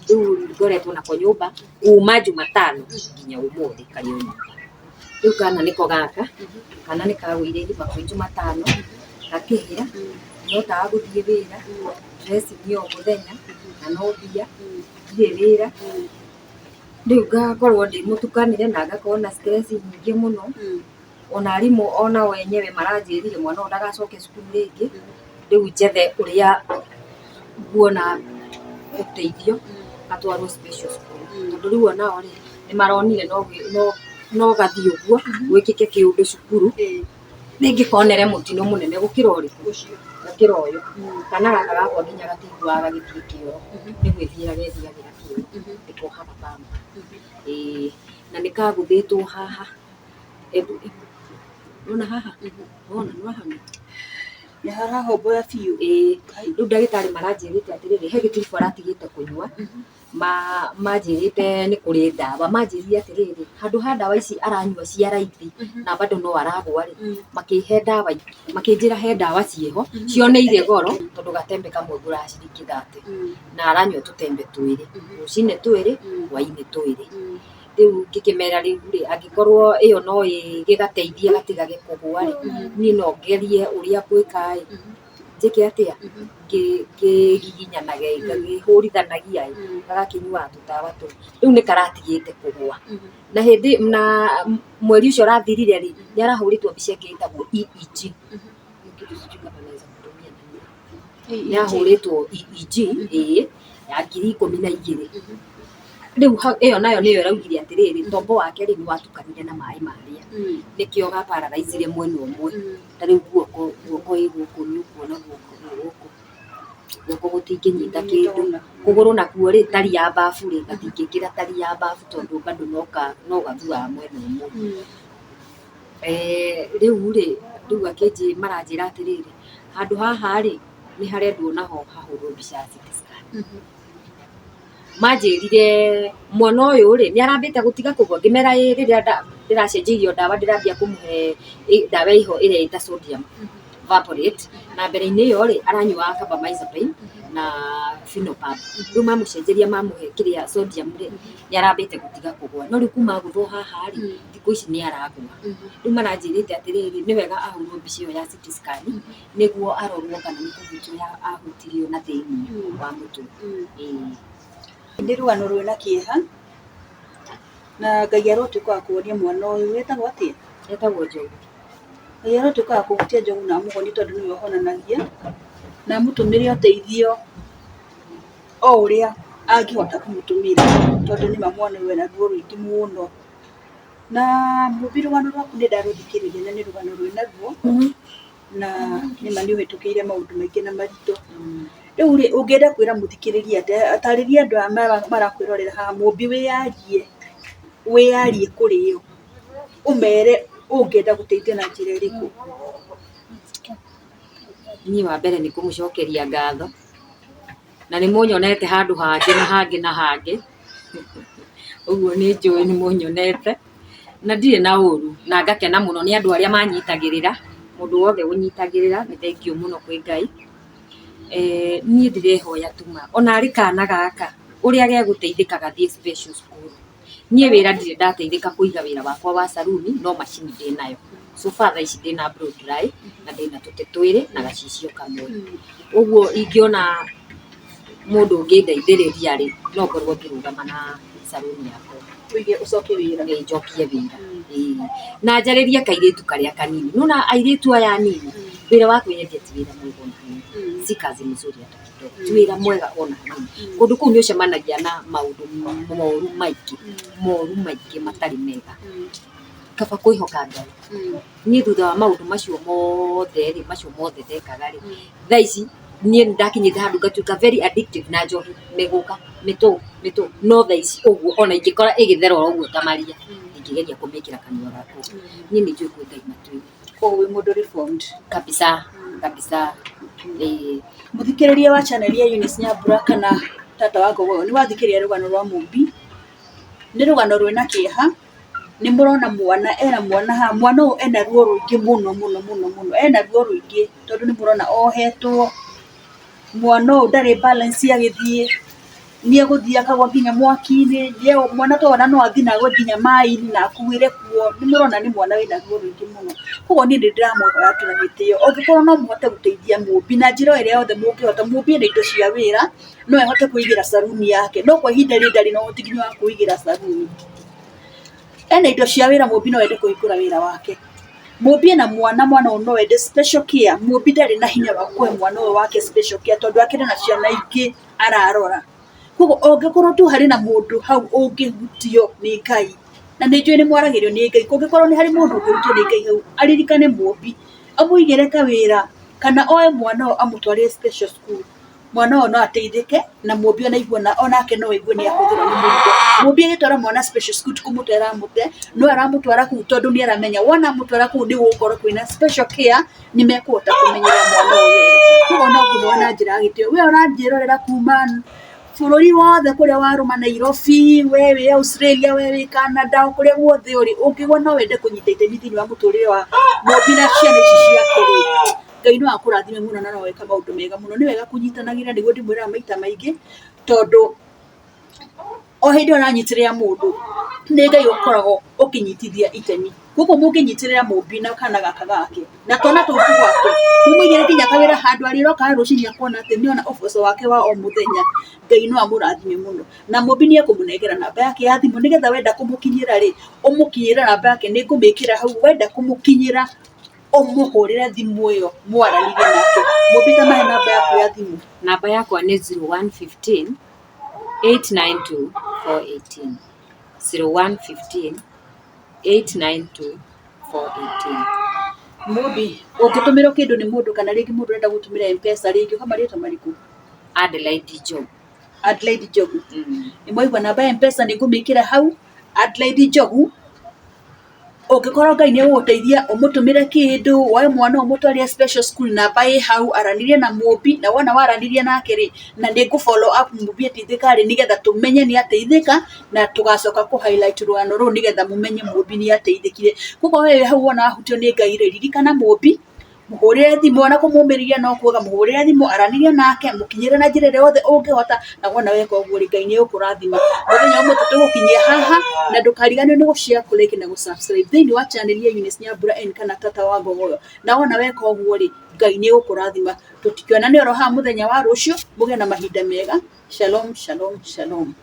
Rĩu ngoretwo nako nyũmba kuma Jumatano nginya ũmũthĩ karĩ o nyũmba. Rĩu kana nĩko gaka, kana nĩ kagũire irima kwĩ Jumatano, gakĩhĩa, ndihotaga gũthiĩ wĩra, dressing o mũthenya, na no mbia, ndirĩ wĩra. Rĩu ngakorwo ndĩ mũtukanĩre na ngakorwo na stress nyingĩ mũno. Ona arimũ onao enyewe maranjĩrire mwana ũyũ ndagacoke cukuru rĩngĩ, rĩu njethe ũrĩa nguona ũteithio. Gatwarwo special school. Tondũ rĩu onao rĩ, nĩ maronire no gathiĩ ũguo gwĩkĩke kĩũndũ cukuru, rĩngĩ konere mũtino mũnene gũkĩra ũrĩkũ, gũkĩra ũyũ. Kana gaka gakwa nginya gatiguaga gagĩthiĩ kĩoro, nĩ gwĩthiĩra gethiagĩra kĩoro, ndĩkohaga pamba. Ĩĩ, na nĩ kagũthĩtwo haha. Ebu, nĩwona haha? Nĩwona, nĩwahona? Nĩ harahomboya biũ. Ĩĩ, rĩu ndagĩtarĩ maranjĩrĩte atĩrĩrĩ, he gĩtiribũ aratigĩte kũnyua, manjĩrĩte nĩ kũrĩ ndawa, manjĩrire atĩrĩrĩ, handũ ha ndawa ici aranyua cia raithi na bado no aragwa rĩ, makĩhe ndawa, makĩnjĩra he ndawa ciĩho, cioneire goro, tondũ gatembe kamwe ngũraga ciringi 30, na aranyua tũtembe twĩrĩ, rũcinĩ twĩrĩ, hwainĩ twĩrĩ. Rĩu ngĩkĩmera rĩu rĩ, angĩkorwo ĩyo no ĩgĩgateithie gatigage kũgwa rĩ, niĩ no ngerie ũrĩa ngwĩka ĩ, njĩke atĩa, ngĩgiginyanage, ngagĩhũrithanagia ĩ, gagakĩnyuaga tũtawa tũu. Rĩu nĩ karatigĩte kũgwa. Na hĩndĩ na mweri ũcio ũrathirire rĩ, nĩ arahũrĩtwo mbica ĩngĩ ĩtagwo EEG. Kitu sijui kama naweza kutumia nani. Nĩ ahũrĩtwo EEG, ĩĩ, ya 12,000. Rĩu ĩyo nayo nĩyo ĩraugire atĩrĩrĩ, tombo wake rĩ, nĩ watukanire na maĩ marĩa. Nĩkĩo ga paralyze mwena ũmwe. Ta rĩu guoko, guoko ĩ gũkũ nĩ ũkuona guoko gũkũ. Guoko gũtingĩnyita kĩndũ. Kũgũrũ nakuo rĩ, tari ya babu rĩ, gatingĩkĩra tari ya babu tondũ bado no gathuaga mwena ũmwe. Rĩu rĩ, rĩu akĩnjĩ maranjĩra atĩrĩrĩ, handũ haha rĩ, nĩ harendwo naho hahũrwo mbica ya CT scan. Manjĩrire mwana ũyũ rĩ, nĩ arambĩte gũtiga kũgwa, ngĩmera ĩ rĩrĩa ndĩracenjeirio ndawa ndĩrambia kũmũhe ndawa ĩho ĩrĩa ĩta sodium valproate, na mbere-inĩ ĩyo rĩ, aranyuaga carbamazepine na phenobarbitone. Rĩu mamũcenjeria mamũhe kĩrĩa sodium rĩ, nĩ arambĩte gũtiga kũgwa. No rĩu kuma agũthwo haha rĩ, thikũ ici nĩ aragwa. Rĩu maranjĩrĩte atĩrĩrĩ, nĩ wega ahũrwo mbica ĩyo ya CT scan, nĩguo arorwo kana nĩ kũhutio ahutirio na thĩiniĩ wa mũtwe. Ĩĩ. Nĩ rũgano rwĩna kĩeha, na Ngai arotuĩka wa kũhonia mwana ũyũ. Etagwo atĩa? Etagwo Njogu. Ngai arotuĩka wa kũhutia Njogu na amũhonie tondũ nĩwe ũhonanagia, na amũtũmĩre ũteithio o ũrĩa angĩhota kũmũtũmĩra, tondũ nĩma mwana ũyũ ena ruo rũingĩ mũno. Na Mũmbi rũgano rwaku nĩ ndarũthikĩrĩria na nĩ rũgano rwĩna ruo, na nĩma nĩ ũhĩtũkĩire maũndũ maingĩ na maritũ. Rĩu rĩ, ũngĩenda kwĩra mũthikĩrĩria atĩa? Tarĩria andũ aya marakwĩrorera haha Mũmbi wĩyarie, wĩyarie kũrĩ o, ũmere ũngĩenda gũteithio na njĩra ĩrĩkũ? Niĩ wa mbere nĩ kũmũcokeria ngatho, na nĩ mũnyonete handũ hangĩ na hangĩ na hangĩ, ũguo nĩ njũĩ nĩ mũnyonete, na ndirĩ na ũru, na ngakena mũno nĩ andũ arĩa manyitagĩrĩra, mũndũ wothe ũnyitagĩrĩra nĩ thengiũ mũno kwĩ Ngai. Niĩ ndĩrehoya tu ma, ona arĩ kana gaka, ũrĩa gegũteithĩka gathiĩ special school. Niĩ wĩra ndirĩ ndateithĩka kũiga wĩra wakwa wa saruni, no macini ndĩnayo. So far thaa ici ndĩna blow dry, na ndĩna tũtĩ twĩrĩ na gacicio kamwe. Ũguo ingĩona mũndũ ũngĩndeithĩrĩria rĩ, no ngorwo ngĩrũgama na saruni yakwa. Ũige ũcokie wĩra. Ĩĩ njokie wĩra. Ĩĩ. Na njarĩrie kairĩtu karĩa kanini. Nĩwona airĩtu aya anini, wĩra wa kwĩyendia ti wĩra mwega ona hanini. Si kazi mzuri hata kidogo. Ti wĩra mwega ona hanini. Kũndũ kũu nĩ ũcemanagia na maũndũ moru maingĩ, moru maingĩ matarĩ mega. Kaba kwĩhoka Ngai. Niĩ thutha wa maũndũ macio mothe rĩ, macio mothe ndekaga rĩ, thaa ici niĩ nĩ ndakinyĩte handũ ngatuĩka very addictive na njohi, mĩgũka, mĩtũ, mĩtũ, no thaa ici ũguo ona ingĩkora ĩgĩtherera ũguo ta maria, ndingĩgeria kũmĩkĩra kanua gakwa. Niĩ nĩ njũĩ kwĩ Ngai matu-inĩ. Koguo wĩ mũndũ reformed. Kabisa, kabisa. Ĩĩ. Mũthikĩrĩria wa channel ya Eunice Nyambura kana tata wa Ngogoyo, nĩ wathikĩrĩria rũgano rwa Mũmbi, nĩ rũgano rwĩna kĩeha, nĩ mũrona mwana ena mwana haha, mwana ũyũ ena ruo rũingĩ mũno mũno mũno mũno, ena ruo rũingĩ tondũ nĩ mũrona ohetwo, mwana ũyũ ndarĩ balance agĩthiĩ, nĩ egũthiĩ akagwa nginya mwaki-inĩ, mwana ta ũyũ no athiĩ na agwe nginya maĩ-inĩ na akuĩre kuo, nĩ mũrona nĩ mwana wĩna ruo rũingĩ mũno. Koguo niĩ nĩ ndĩramũhoya tu na gĩtĩo, ũngĩkorwo no mũhote gũteithia Mũmbi na njĩra o ĩrĩa yothe mũngĩhota, Mũmbi ena indo cia wĩra, no ahote kwĩigĩra saruni yake, no kwa ihinda rĩrĩ ndarĩ na ũhoti nginya wa kwĩigĩra saruni. Ena indo cia wĩra Mũmbi no ende kũhingũra wĩra wake. Mũmbi ena mwana, mwana ũyũ no ende special care, Mũmbi ndarĩ na hinya wa kũhe mwana ũyũ wake special care tondũ akĩrĩ na ciana ingĩ ararora. Koguo ũngĩkorwo tu harĩ na mũndũ hau ũngĩhutio nĩ Ngai, na nĩ njũĩ nĩ mwaragĩrio nĩ Ngai, kũngĩkorwo nĩ harĩ mũndũ ũngĩhutio nĩ Ngai hau, aririkane Mũmbi, amũigĩre kawĩra kana oe mwana ũyũ amũtwarĩre special school, mwana ũyũ no ateithĩke na Mũmbi ona aigue onake no aigue nĩ ahũthĩrwo nĩ mũrigo. Mũmbi agĩtwara mwana special school ti kũmũte aramũte, no aramũtwara kũu tondũ nĩ aramenya wona amũtwara kũu nĩ gũgũkorwo kwĩna special care, nĩ mekũhota kũmenyerera mwana ũyũ wega. Koguo no ngũhoe na njĩra ya gĩtĩo, we ũranjĩrorera kuma bũrũri wothe kũrĩa warũma Nairobi, we wĩ Australia, we wĩ Canada, o kũrĩa guothe ũrĩ, ũngĩigua no wende kũnyita itemi thĩinĩ wa mũtũrĩre wa Mũmbi na ciana ici ciake rĩ, Ngai no akũrathime mũno na no weka maũndũ mega mũno. Nĩ wega kũnyitanagĩra nĩguo ndĩmwĩraga maita maingĩ, tondũ o hĩndĩ ĩrĩa ũranyitĩrĩra mũndũ, nĩ Ngai ũkoragwo ũkĩnyitithia itemi. Koguo mũngĩnyitĩrĩra Mũmbi na kana gaka gake, na twana tũu twake, mũmũigĩre nginya kawĩra handũ arĩrokaga rũcinĩ akona atĩ nĩona ũboco wake wa o mũthenya, Ngai no amũrathime mũno. Na Mũmbi nĩ ekũmũnengera namba yake ya thimũ nĩgetha wenda kũmũkinyĩra rĩ, ũmũkinyĩre namba yake nĩ ngũmĩkĩra hau, wenda kũmũkinyĩra ũmũhũrĩre thimũ ĩyo mwaranĩrie nake. Mũmbi ta mahe namba yaku ya thimũ. Namba yakwa nĩ 0115 892 418. 0115 892 418. Mũmbi, ũngĩtũmĩrwo kĩndũ nĩ mũndũ kana rĩngĩ mũndũ ũrenda gũtũmĩra Mpesa rĩngĩ ũka marĩtwa marĩkũ? Adelaide Njogu. Adelaide Njogu. Nĩ mwaigua namba ya Mpesa nĩ ngũmĩkĩra hau, Adelaide Njogu. Ũngĩkorwo Ngai nĩ egũgũteithia ũmũtũmĩre kĩndũ, woe mwana ũmũtwarĩre special school namba ĩ hau, aranĩria na Mũmbi, na wona waranĩria nake rĩ, na nĩ ngũ follow up Mũmbi ateithĩka rĩ, nĩgetha tũmenye nĩ ateithĩka, na tũgacoka kũ highlight rũgano rũu nĩgetha mũmenye Mũmbi nĩ ateithĩkire. Koguo we wĩ hau wona wahutio nĩ Ngai rĩ, ririkana Mũmbi, mũhũrĩre thimũ ona kũmũmĩrĩria no kuga mũhũrĩre thimũ aranĩrie nake mũkinyĩre na njĩra ĩrĩa yothe ũngĩhota na wona weka ũguo rĩ Ngai nĩ egũkũrathima. Mũthenya wa ũmũthĩ tũgũkinyia haha na ndũkariganĩrwo nĩ gũ share, kũ like na gũ subscribe thĩinĩ wa channel ya Eunice Nyambura N kana Tata wa Ngogoyo. Na wona weka ũguo rĩ Ngai nĩ egũkũrathima. Tũtikĩonane oro haha mũthenya wa rũciũ, mũgĩe na mahinda mega. Shalom, shalom, shalom.